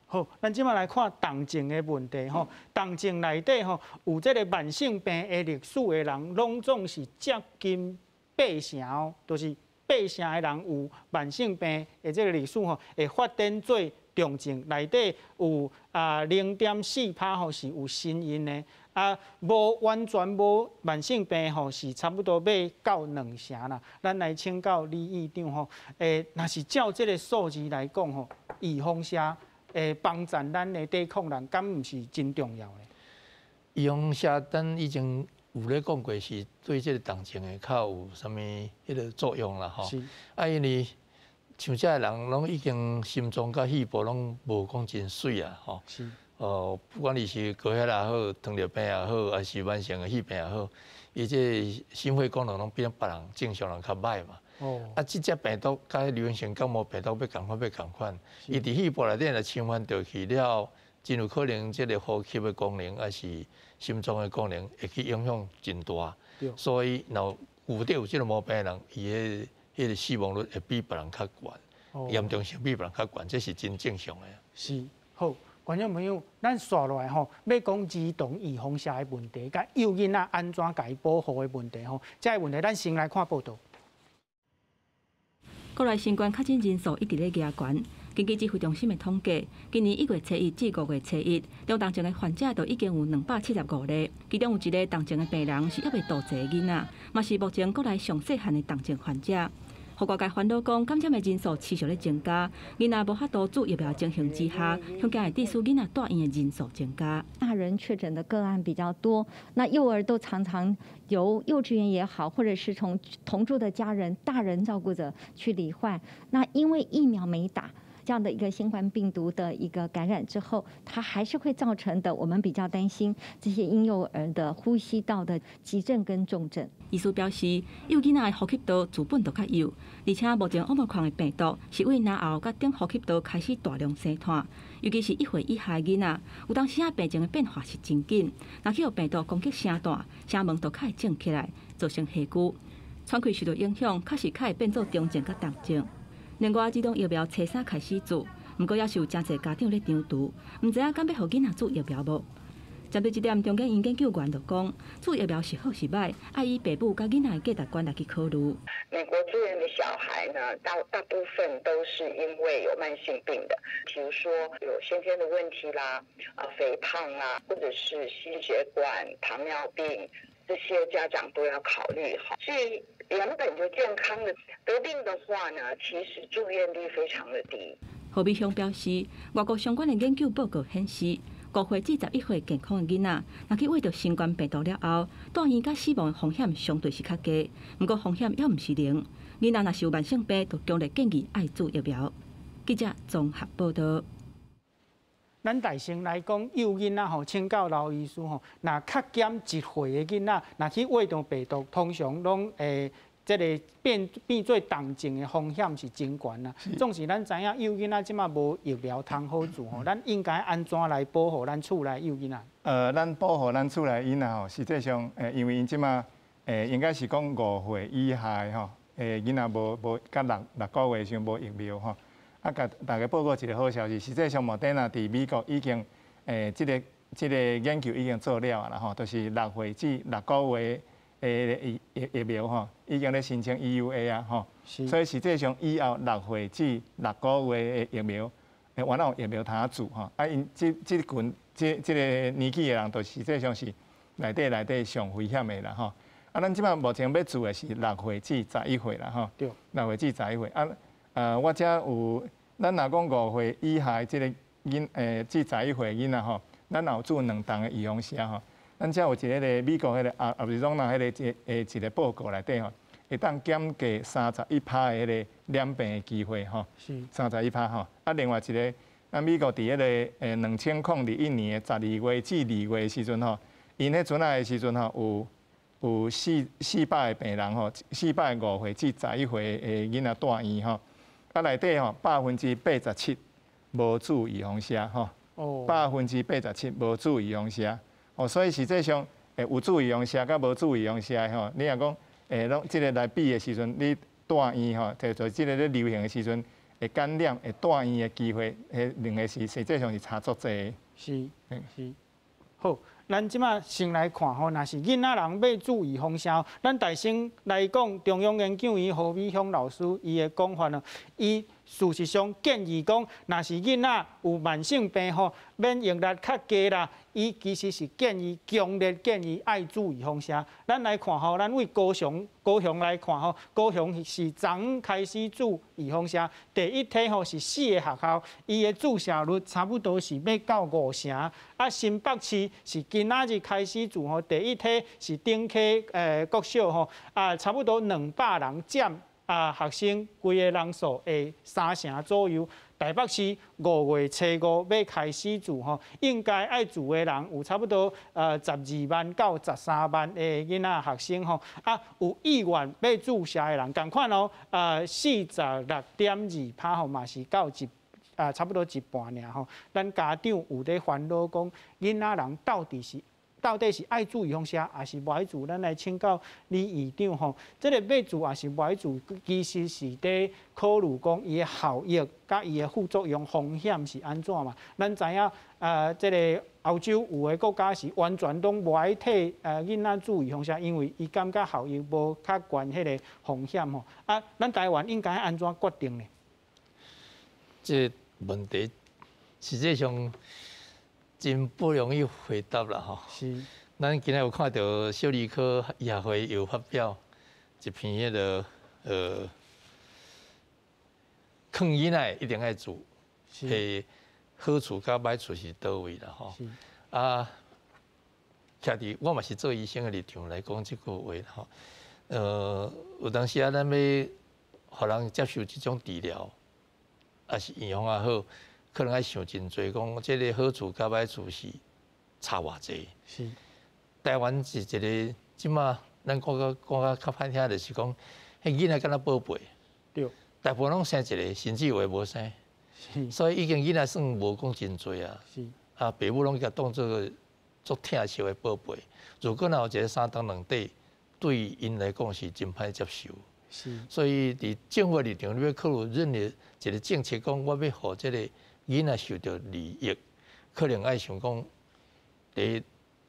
A: 好，咱這擺來看重症的問題吼。重症內底吼，有這个慢性病的歷史的人，攏總是接近八成哦，就是八成的人有慢性病的這个歷史吼，會發展做重症。內底有0.4%吼是有心因的，啊，無完全無慢性病吼，是差不多欲到2成啦。咱來請教李院長吼，若是照這个數字來講吼，預防射幫助咱的抵抗力，敢毋是真重要的？
B: 預防射，咱以前有咧講過，是對這个重症的較有啥物彼个作用啦吼。啊，因為像這个人攏已經心臟佮肺部攏無講真媠啊吼。哦，不管你是高血壓也好，糖尿病也好，還是慢性的肺病也好，伊這个心肺功能攏比別人正常人較䆀嘛。啊，這隻病毒佮流行性感冒病毒欲仝款欲仝款，伊佇肺部內底若侵犯著去了，真有可能這个呼吸的功能，抑是心臟的功能會去影響真大。所以若有得有這个毛病的人，伊的彼个死亡率會比別人較懸，嚴重性比別人較懸，這是真正常的。
A: 是，好，觀眾朋友，咱紲落來吼，欲講兒童預防射的問題，佮幼囡仔按怎共伊保護的問題吼，這个問題咱先來看報道。
D: 國內新冠確診人數一直咧加懸。根據指揮中心的統計，今年1月初1至5月初1，中重症的患者就已經有275例，其中有一个重症的病人是猶未度歲的囡仔，嘛是目前國內上細漢的重症患者。予外界煩惱講，感染的人數持續咧增加，囡仔無法度注疫苗情形之下，恐驚會致使囡仔蹛院的人數增加。
J: 大人確診的個案比較多，那幼兒都常常由幼稚園也好，或者是從同住的家人、大人照顧者去罹患。那因為疫苗沒打，這樣的一個新冠病毒的一個感染之後，它還是會造成的。我們比較擔心這些嬰幼兒的呼吸道的急症跟重症。
D: 醫師表示，幼囡仔的呼吸道自本就較幼，而且目前 Omicron 的病毒是對嚨喉佮頂呼吸道開始大量生湠，尤其是1歲以下的囡仔，有當時仔病情的變化是真緊，若去予病毒攻擊聲大，聲門就較會腫起來，造成氣拘，喘氣受到影響，確實較會變做中症佮重症。另外，兒童疫苗初三開始注，毋過猶是有誠濟家長咧躊躇，毋知影敢欲予囡仔注疫苗無？針對這點，中研院研究員就講，注疫苗是好是䆀，愛以爸母佮囡仔的價值觀來去考慮。
K: 美國住院的小孩呢，大大部分都是因為有慢性病的，比如說有先天的問題啦，啊肥胖啊，或者是心血管、糖尿病，這些家長都要考慮好。至於原本就健康的得病的話呢，其實住院率非常的低。
D: 何美鄉表示，外國相關的研究報告顯示，5歲至11歲健康的囡仔，若去秽著新冠病毒了後，蹛院佮死亡的風險相對是較低。毋過風險猶毋是零。囡仔若是有慢性病，就強烈建議愛注疫苗。記者綜合報道。
A: 咱大先來講，幼囡仔吼，請教劉醫師吼，若確檢1歲的囡仔，若去秽著病毒，通常攏會這个變做重症的風險是真懸啦。總是咱知影幼囡仔這馬無疫苗通好注吼，咱應該按怎來保護咱厝內幼囡仔？
C: 咱保護咱厝內囡仔吼，實際上，因為𪜶這馬，應該是講5歲以下的吼，囡仔無佮6個月時陣無疫苗吼。啊，共大家報告一個好消息，實際上莫德納佇美國已經，這個研究已經做了啊啦吼，就是6歲至6個月的疫苗吼，已經咧申請 EUA 啊吼，所以實際上以後6歲至6個月的疫苗，原來有疫苗通注吼，啊，𪜶這群這個年紀的人，就實際上是內底上危險的啦吼。啊，咱這擺目前欲注的是6歲至11歲啦吼，6歲至11歲啊。我遮有，咱若講5歲以下的這个至十一歲囡仔吼，咱若有注兩針的預防射吼，咱遮有一个彼個美國彼个亞利桑那彼个一個報告內底吼，會當減低31%的彼个染病的機會吼，31%吼。啊，另外一个，咱美國佇彼个2021年的12月至2月的時陣吼，𪜶彼陣仔的時陣吼，有400個病人吼，400個5歲至11歲的囡仔蹛院吼。啊，內底吼87%無注預防射吼，87%無注預防射，哦，所以實際上，有注預防射佮無注預防射吼，你若講，攏這个來比的時陣，你蹛院吼，就這个咧流行的時陣，會感染會蹛院的機會，彼兩个是實際上是差足濟的。
A: 是，好。咱這馬先來看吼，若是囡仔人欲注預防射，咱大先來講，中央研究院何美鄉老師伊的講法呢，伊事實上建議講，若是囡仔有慢性病吼，免疫力較低啦，伊其實是建議強烈建議愛注預防射。咱來看吼，咱對高雄來看吼，高雄是昨開始注預防射，第一梯吼是四个學校，伊的注射率差不多是欲到5成。啊，新北市是今仔日開始注吼，第一梯是頂溪國小吼，啊，差不多200人佔啊學生規个人數的3成左右。台北市5月初5欲開始注吼，應該愛注的人有差不多12萬到13萬的囡仔學生吼，啊有意願欲注射的人，仝款哦，46.2%吼嘛是到一啊差不多一半爾吼。咱家長有咧煩惱講，囡仔人到底是愛注預防射，抑是無愛注？咱來請教李院長吼，這个欲注抑是無愛注，其實是佇考慮講伊的效益佮伊的副作用風險是按怎嘛？咱知影，這个歐洲有的國家是完全攏無愛替囡仔注預防射，因為伊感覺效益無較懸彼个風險吼。啊，咱台灣應該按怎決定呢？
B: 這个問題實際上真不容易回答啦吼。咱今仔有看著小兒科醫學會有發表一篇彼个囥囡仔一定愛注，欸，好處佮歹處是佗位啦吼。啊，徛佇我嘛是做醫生的立場來講這句話吼。有當時啊，咱欲予人接受這種治療，抑是預防也好，可能愛想真濟，講這个好處佮歹處是差偌濟。台灣是一个這馬咱講較講較較歹聽，就是講，彼囡仔敢若寶貝。大部分攏生一个，甚至有的無生。所以已經囡仔算無講真濟啊。啊，爸母攏共當做足疼惜的寶貝。如果若有一个三長兩短，對𪜶來講是真歹接受。所以佇政府立場，你欲考慮任何一个政策，講我欲予這个囡仔受著利益，可能愛想講，第一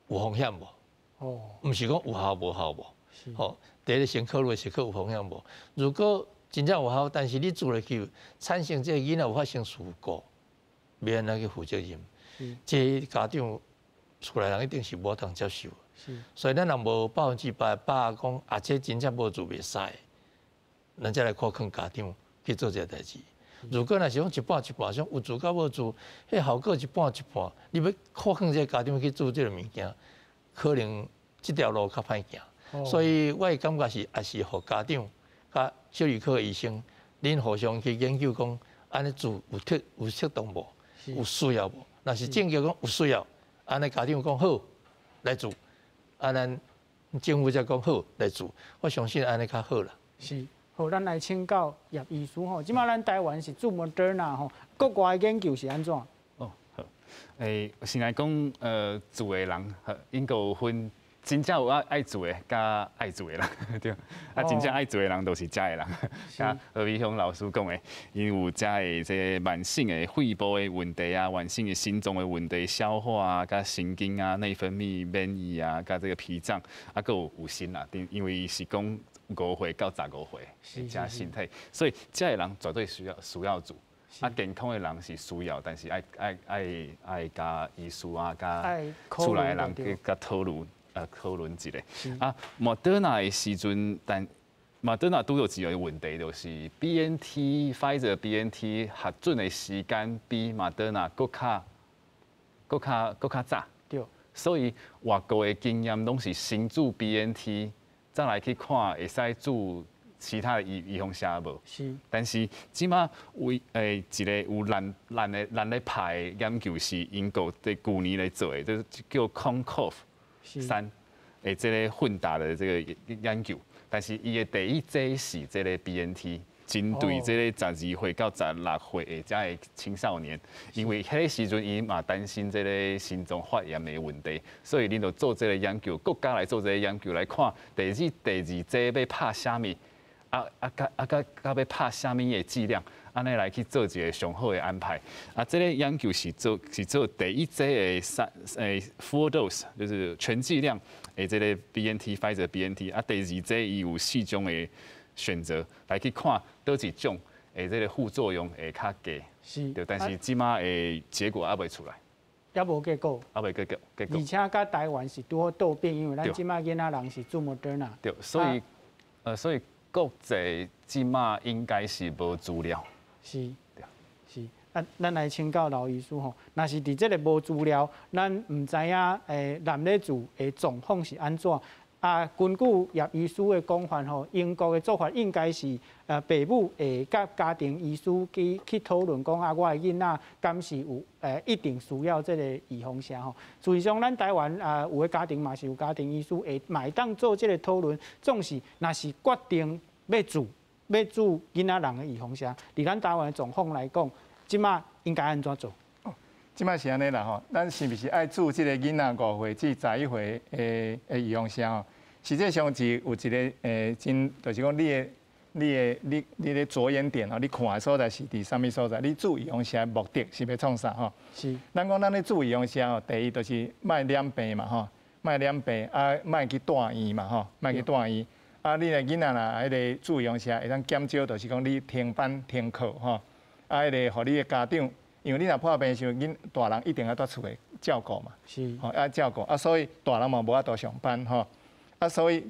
B: 有風險無？毋是講有效無效無？吼，第一先考慮是閣有風險無？如果真正有效，但是你注落去產生這个囡仔有發生事故，欲按怎去負責任？這个家長厝內人一定是無通接受。所以咱若無100%把握講，啊，這真正無做袂使，咱才來看勸家長去做這个代誌。如果若是講一半一半，像有做佮無做，彼效果一半一半，你欲看勸這个家長去做這个物件，可能這條路較歹行。所以我的感覺是，抑是予家長佮小兒科醫生，恁互相去研究講，按呢做有適有適當無？有需要無？若是證據講有需要，按呢家長講好來做，啊，咱政府才講好來做，我相信按呢較好啦。
A: 是，好，咱來請教葉醫師吼，這馬咱台灣是注莫德納吼，國外研究是按怎？
I: 哦，好，先來講，注的人，英國有分真正有愛愛注的，佮愛注的人，對。啊，真正愛注的人都是遮的人。佮何美鄉老師講的，𪜶有遮的這个慢性的肺部的問題啊，慢性的心臟的問題、消化啊、佮神經啊、內分泌、免疫啊、佮這个脾臟，啊，閣有有腎啊，因為是講5歲到15歲，遮身體，所以遮的人絕對需要需要注。啊，健康的人是需要，但是愛愛愛愛佮醫師啊，佮厝內的人去佮討論。討論一下。啊，莫德納的時陣，但莫德納拄著一个問題，就是 BNT Pfizer BNT 核准的時間比莫德納閣較閣較閣較早。所以外國的經驗攏是先注 BNT，再來去看會使注其他的預預防射無。但是這馬為一个有咱咱的咱咧拍的研究是英國佇舊年咧做的，就是叫 CONCOV 三，這个混打的這个研究，但是伊的第一劑是這个 BNT，針對這个12歲到16歲的遮个青少年，因為彼个時陣伊嘛擔心這个心臟發炎的問題，所以𪜶就做這个研究，國家來做這个研究來看第二第二劑欲拍啥物，啊啊佮啊佮佮欲拍啥物的劑量，按呢來去做一个上好的安排。啊，這个研究是做是做第一劑的三full dose，就是全劑量的這个 BNT Pfizer BNT，啊，第二劑伊有四種的選擇來去看佗一種的這个副作用會較低。對，但是這馬的結果猶未出來。
A: 猶無結果。
I: 猶未結果，結果。
A: 而且佮台灣是拄好倒變，因為咱這馬囡仔人是注莫德納。
I: 對，所以，所以國際這馬應該是無資料。
A: 是，是。啊，咱來請教劉醫師吼，若是佇這个無資料，咱毋知影濫咧注的狀況是按怎？啊，根據葉醫師的講法吼，英國的做法應該是爸母會佮家庭醫師去去討論講啊，我的囡仔敢是有一定需要這个預防射吼。事實上，咱台灣啊有的家庭嘛是有家庭醫師會嘛會當做這个討論。總是若是決定欲注欲注囡仔人的預防射，佇咱台灣的狀況來講，這馬應該按怎做？
C: 這馬是按呢啦吼，咱是毋是愛注這个囡仔5歲至11歲的的預防射吼？實際上是有一个真，就是講你的、你的、你你的著眼點吼，你看的所在是佇啥物所在？你注預防射的目的是欲創啥吼？咱講咱咧注預防射吼，第一就是莫染病嘛吼，莫染病啊，莫去蹛院嘛吼，莫去蹛院。啊，你的囡仔若彼个注預防射會當減少，就是講你停班停課吼，啊，彼个予你的家長。因為你若破病的時陣，囡大人一定愛佇厝內照顧嘛，吼愛照顧啊，所以大人嘛無法度上班吼，啊，所以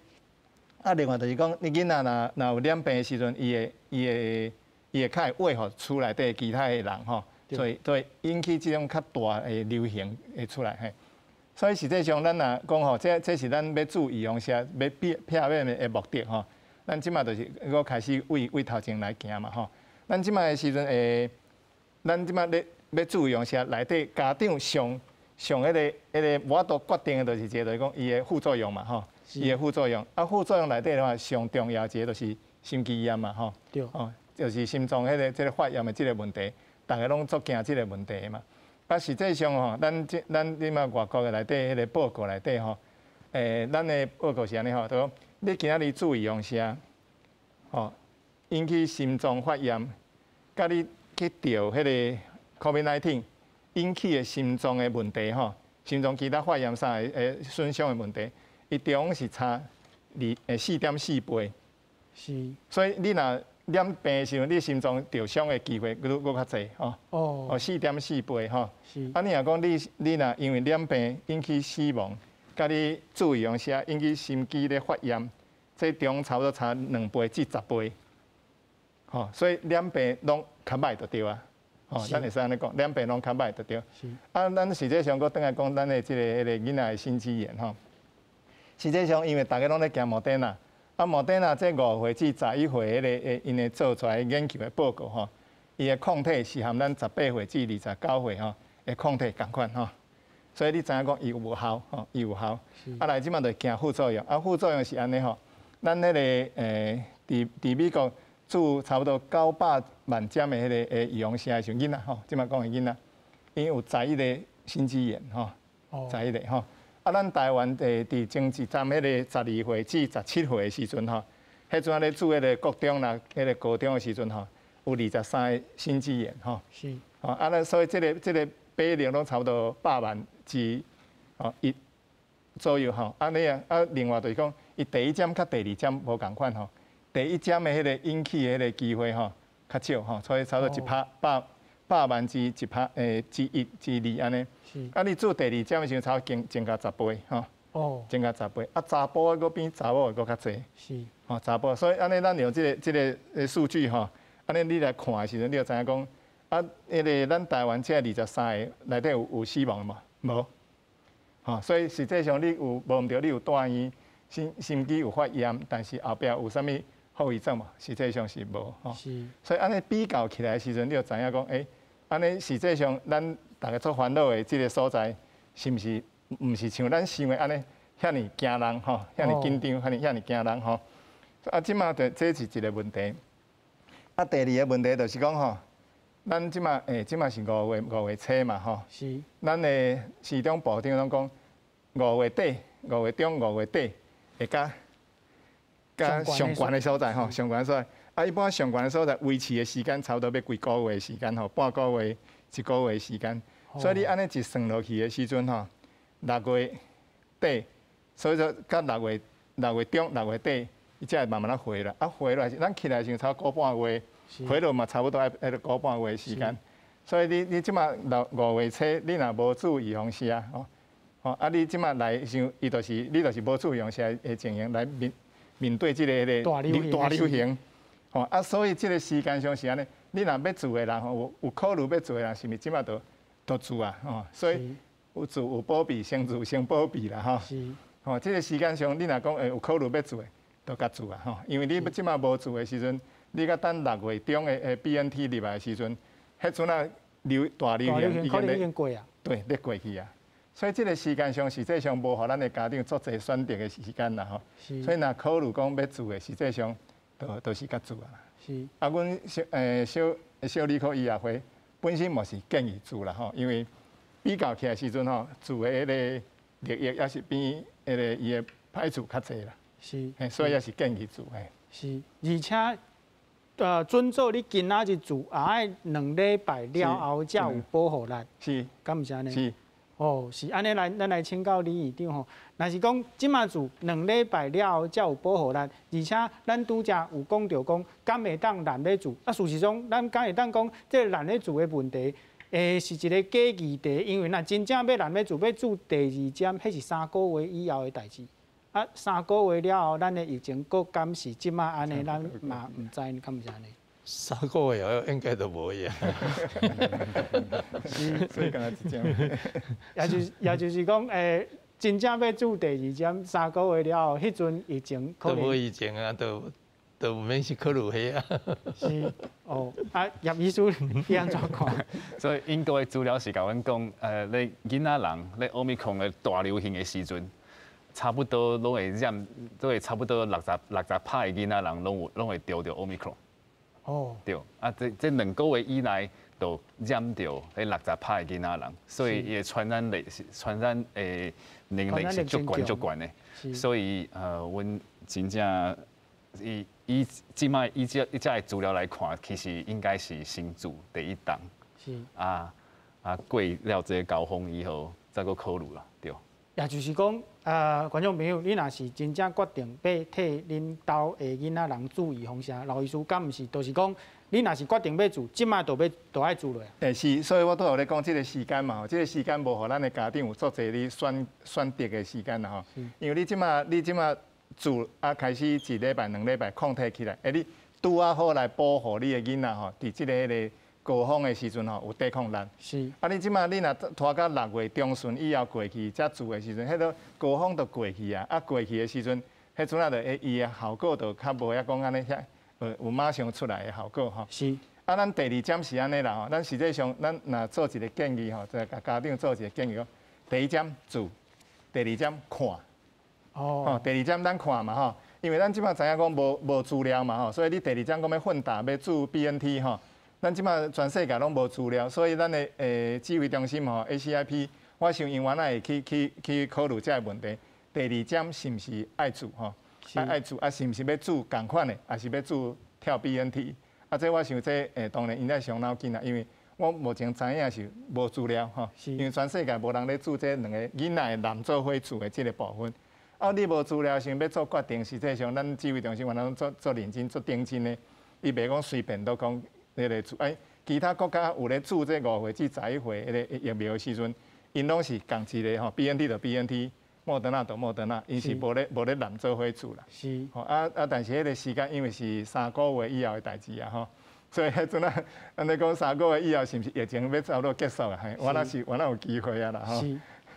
C: 啊，另外就是講，你囡仔若若有染病的時陣，伊會伊會伊會較會話予厝內底其他的人吼，所以引起這種較大的流行會出來嘿。所以實際上，咱若講吼，這是咱欲注預防射，欲避避免的目的吼。咱這馬就是閣開始為頭前來行嘛吼。咱這馬的時陣會，咱這馬咧欲注預防射內底家長上上彼個無法度決定的，就是一個就是講伊的副作用嘛吼。伊的副作用，啊副作用內底的話，上重要一個就是心肌炎嘛吼。哦，就是心臟彼個這個發炎的這個問題，逐家攏足驚這個問題嘛。啊，實際上吼，咱這馬外國的內底彼個報告內底吼，咱的報告是按呢吼，就講你今仔日注預防射，吼，引起心臟發炎，佮你去著彼個 COVID-19 引起的心臟的問題吼，心臟其他發炎啥的損傷的問題，伊中是差4.4倍。所以你若染病的時陣，你心臟著傷的機會閣閣較濟吼。哦，4.4倍吼。啊，你若講你若因為染病引起死亡，佮你注預防射引起心肌咧發炎，這中差不多差2倍至10倍。吼，所以染病攏較歹就對啊。吼，咱會使按呢講，染病攏較歹就對。啊，咱實際上閣轉來講，咱的這個彼個囡仔的心肌炎吼。實際上，因為逐家攏咧驚莫德納。啊，莫德納這5歲至11歲彼個𪜶的做出來研究的報告吼，伊的抗體是和咱18歲至29歲吼的抗體仝款吼，所以你知影講伊有無效吼，伊有效。啊，來這馬就驚副作用，啊，副作用是按呢吼，咱彼個佇美國注差不多900萬針的彼個預防射的時陣囡仔吼，這馬講的囡仔，𪜶有11個心肌炎吼，十一個吼。啊，咱台灣佇前一站彼個12歲至17歲的時陣吼，彼陣咧注彼個國中啦，彼個高中的時陣吼，有23個心肌炎吼。吼，啊，咱所以這個比例攏差不多百萬之一左右吼。按呢啊，啊，另外就是講，伊第一針佮第二針無仝款吼，第一針的彼個引起的彼個機會吼較少吼，所以差不多一拍百萬之一拍之一之二按呢。啊，你注第二針的時陣，差不多增加十倍吼。增加十倍。啊，查埔閣比查某的閣較濟。吼，查埔，所以按呢，咱用這個數據吼，按呢你來看的時陣，你就知影講，啊，彼個咱台灣這23個內底有死亡無？無。吼，所以實際上你有無毋對，你有住院，心肌有發炎，但是後壁有啥物後遺症無？實際上是無吼。所以按呢比較起來的時陣，你就知影講，欸，按呢實際上咱逐家足煩惱的這個所在，是毋是毋是像咱想的按呢遐爾驚人吼，遐爾緊張，遐爾驚人吼。啊，這馬就這是一個問題。啊，第二個問題就是講吼，咱這馬這馬是5月初嘛吼。咱的時長部長攏講5月底、5月中、5月底會佮上懸的所在吼，上懸的所在。啊，一般上懸的所在維持的時間差不多欲幾個月的時間吼，半個月、一個月的時間。所以你按呢一算落去的時陣吼，6月底，所以說到6月中、6月底，伊才會慢慢仔回來。啊，回來咱起來的時陣差不多個半月，回落嘛差不多愛彼個半月的時間。所以你這馬5月初，你若無注預防射吼，吼啊你這馬來時，伊就是你就是無注預防射的情形來面對這個彼個大流行。吼啊，所以這個時間上是按呢，你若欲注的人吼，有考慮欲注的人，是毋是這馬就注啊？吼，所以有注有保庇，先注先保庇啦，吼。吼，這個時間上，你若講有考慮欲注的，就共注啊，吼，因為你這馬無注的時陣，你閣等6月中的 BNT 入來的時陣，彼陣啊大流行
A: 已經過啊。
C: 對，咧過去啊。所以這個時間上實際上無予咱的家長足濟選擇的時間啦，吼。所以若考慮講欲注的，實際上。就是共注啊。啊，阮小兒科醫學會本身嘛是建議注啦吼，因為比較起來時陣吼，注的彼個利益也是比彼個伊的歹處較濟啦。所以也是建議注嘿。
A: 是，而且準做你今仔日注，也愛2禮拜了後才有保護力。敢毋是按呢？
C: 是。
A: 哦，是按呢來，咱來請教李院長吼。若是講這馬注2禮拜了後才有保護力，而且咱拄才有講著講，敢會當濫咧注？啊，事實上，咱敢會當講這個濫咧注的問題，是一個假議題，因為若真正欲濫咧注，欲注第二針，彼是3個月以後的代誌。啊，3個月了後，咱的疫情閣敢是這馬按呢？咱嘛毋知，敢毋是按呢？
B: 3个月后应该都無去啊。
C: 是，所以敢若一針。
A: 也就是講，真正欲注第二針，3個月了後，彼陣疫情
B: 可能都無疫情啊，都毋免去考慮彼啊。
A: 是哦，啊葉醫師你按怎看？
I: 所以英國的資料是共阮講，咧囡仔人咧奧密克戎的大流行的時陣，差不多攏會染，都會差不多60%的囡仔人攏會著著奧密克戎。對，啊，這2個月以內就染著彼60%的囡仔人，所以伊的傳染力是傳染的能力是足懸足懸的。所以阮真正以以這擺以這以這个資料來看，其實應該是先注第一針。過了這個高峰以後，再閣考慮啦，對。
A: 也就是講，觀眾朋友，你若是真正決定欲替恁兜的囡仔人注預防射，劉醫師敢毋是？就是講，你若是決定欲注，這擺就愛注落。
C: 是，所以我拄有咧講這个時間嘛，這个時間無予咱的家長有足濟咧選擇的時間啦吼。因為你這擺注啊，開始一禮拜、2禮拜抗體起來，你拄仔好來保護你的囡仔吼，佇這个彼个高峰的時陣吼有抵抗力。啊，你這擺你若拖到6月中旬以後過去才注的時陣，彼个高峰就過去啊。啊，過去的時陣，彼陣啊就會伊的效果就較無遐講按呢遐，有馬上出來的效果吼。啊，咱第二針是按呢啦吼，咱實際上咱若做一个建議吼，就共家長做一个建議講，第一針注，第二針看。第二針咱看嘛吼，因為咱這擺知影講無資料嘛吼，所以你第二針講欲混打欲注 BNT 吼，咱這擺全世界攏無資料，所以咱的指揮中心吼 ACIP，我想𪜶原來會去考慮這个問題。第二針是毋是愛注吼？愛注啊，是毋是欲注仝款的，抑是欲注跳 BNT？啊，這我想這當然𪜶愛傷腦筋啦，因為我目前知影是無資料吼，因為全世界無人咧注這兩個囡仔的男做伙注的這个部分。啊，你無資料先欲做決定，實際上咱指揮中心原來攏做認真、做認真的，伊袂講隨便都講彼个注。哎，其他國家有咧注這5歲至11歲彼个疫苗的時陣，𪜶攏是仝一个吼，BNT 就 BNT，莫德納就莫德納，𪜶是無咧濫做伙注啦。吼啊啊！但是彼个時間因為是3個月以後的代誌啊吼，所以彼陣啊，按呢講3個月以後是毋是疫情欲差不多結束啊？嘿，我那是我那有機會啊啦吼。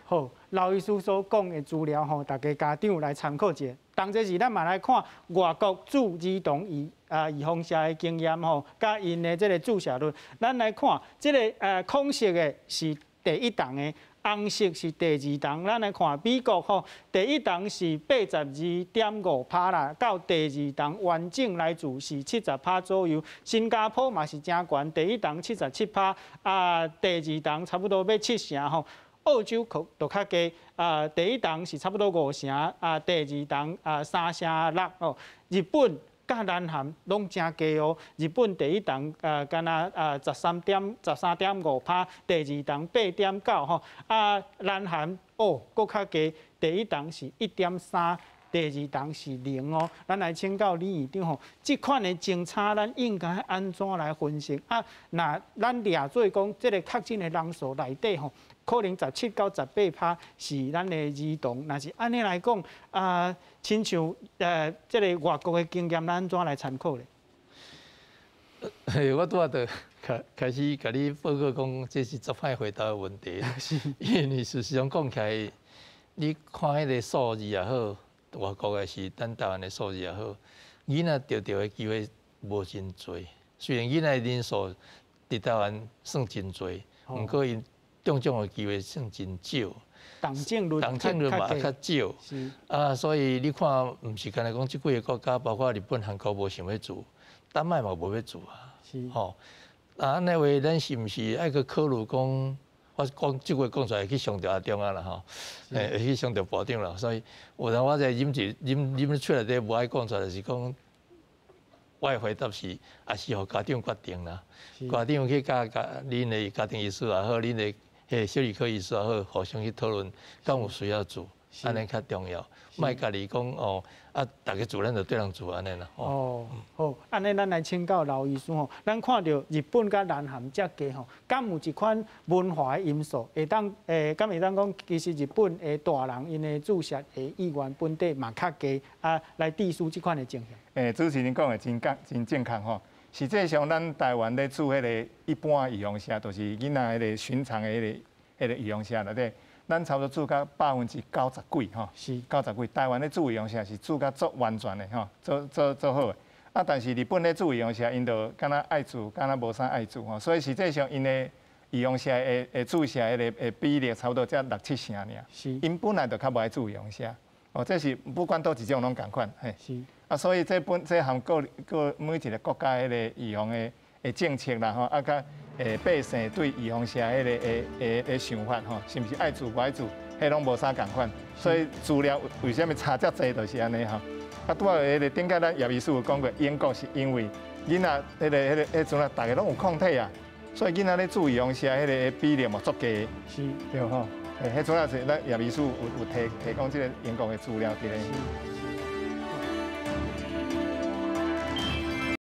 A: 好，劉醫師所講的資料吼，大家家長來參考一下。同齊時，咱嘛來看外國注兒童預防射的經驗吼，佮𪜶的這个注射率。咱來看這个孔色的是第一筒的，紅色是第二筒。咱來看美國吼，第一筒是82.5%啦，到第二筒完整來注是70%左右。新加坡嘛是誠懸，第一筒77%，啊，第二筒差不多欲7成吼。澳洲可就較低，啊，第一筒是差不多5成，啊，第二筒啊3成6哦。日本佮南韓攏誠低哦，日本第一筒啊，敢若啊13.5%，第二筒8.9吼，啊，南韓哦，閣較低，第一筒是1.3。第二筒是0哦，咱來請教李院長吼，這款的政策咱應該按怎來分析？啊，若咱掠做講，這个確診的人數內底吼，可能17到18%是咱的兒童，若是按呢來講，啊，親像這个外國的經驗，咱按怎來參考咧？
B: 我拄仔就開始共你報告講，這是足歹回答的問題，因為事實上講起來，你看彼个數字也好。外國的是咱台灣的數字也好，囡仔著著的機會無真濟。雖然囡仔人數佇台灣算真濟，毋過𪜶中獎的機會算真少。
A: 重症率
B: 重症率嘛較少。啊，所以你看，毋是干焦講這幾个國家，包括日本、韓國無想欲注，丹麥嘛無欲注啊。吼，啊，按呢話，咱是毋是愛閣考慮講？我講這句講出來去傷著阿中啊啦吼，會去傷著部長啦，所以有當我在忍住忍忍出來底無愛講出來，就是講我的回答是，抑是予家長決定啦。家長去佮恁的家庭醫師也好，恁的彼小兒科醫師也好，互相去討論，敢有需要注，按呢較重要。莫家己講哦，啊，逐家注咱就綴人注按呢啦。
A: 哦，好，按呢咱來請教劉醫師吼，咱看著日本佮南韓遮低吼，敢有一款文化的因素，會當敢會當講，其實日本的大人𪜶的注射的意願本底嘛較低，啊，來致使這款的情形。
C: 主持人講的真正確吼。實際上，咱台灣咧注彼个一般預防射，就是囡仔彼个尋常的彼个預防射內底，咱差不多注到90幾%吼，九十幾。台灣咧注預防射是注甲足完全的吼，做做做好的。啊，但是日本咧注預防射，𪜶就敢若愛注，敢若無啥愛注吼，所以實際上𪜶的預防射的的注射彼个的比例差不多才六七成爾。𪜶本來就較無愛注預防射，哦，這是不管佗一種攏仝款，嘿。啊，所以這本這含各各每一個國家彼個預防的的政策啦吼，啊，佮百姓對預防射彼个的的的想法吼，是毋是愛注無愛注，彼攏無啥仝款。所以資料為啥物差遮濟，就是按呢吼。啊，拄仔彼個頂擺咱葉醫師有講過，英國是因為囡仔彼个彼個彼陣啊，逐家攏有抗體啊，所以囡仔咧注預防射彼个比例嘛足低。對吼。彼陣仔是咱葉醫師有有提提供這个英國的資料佇咧。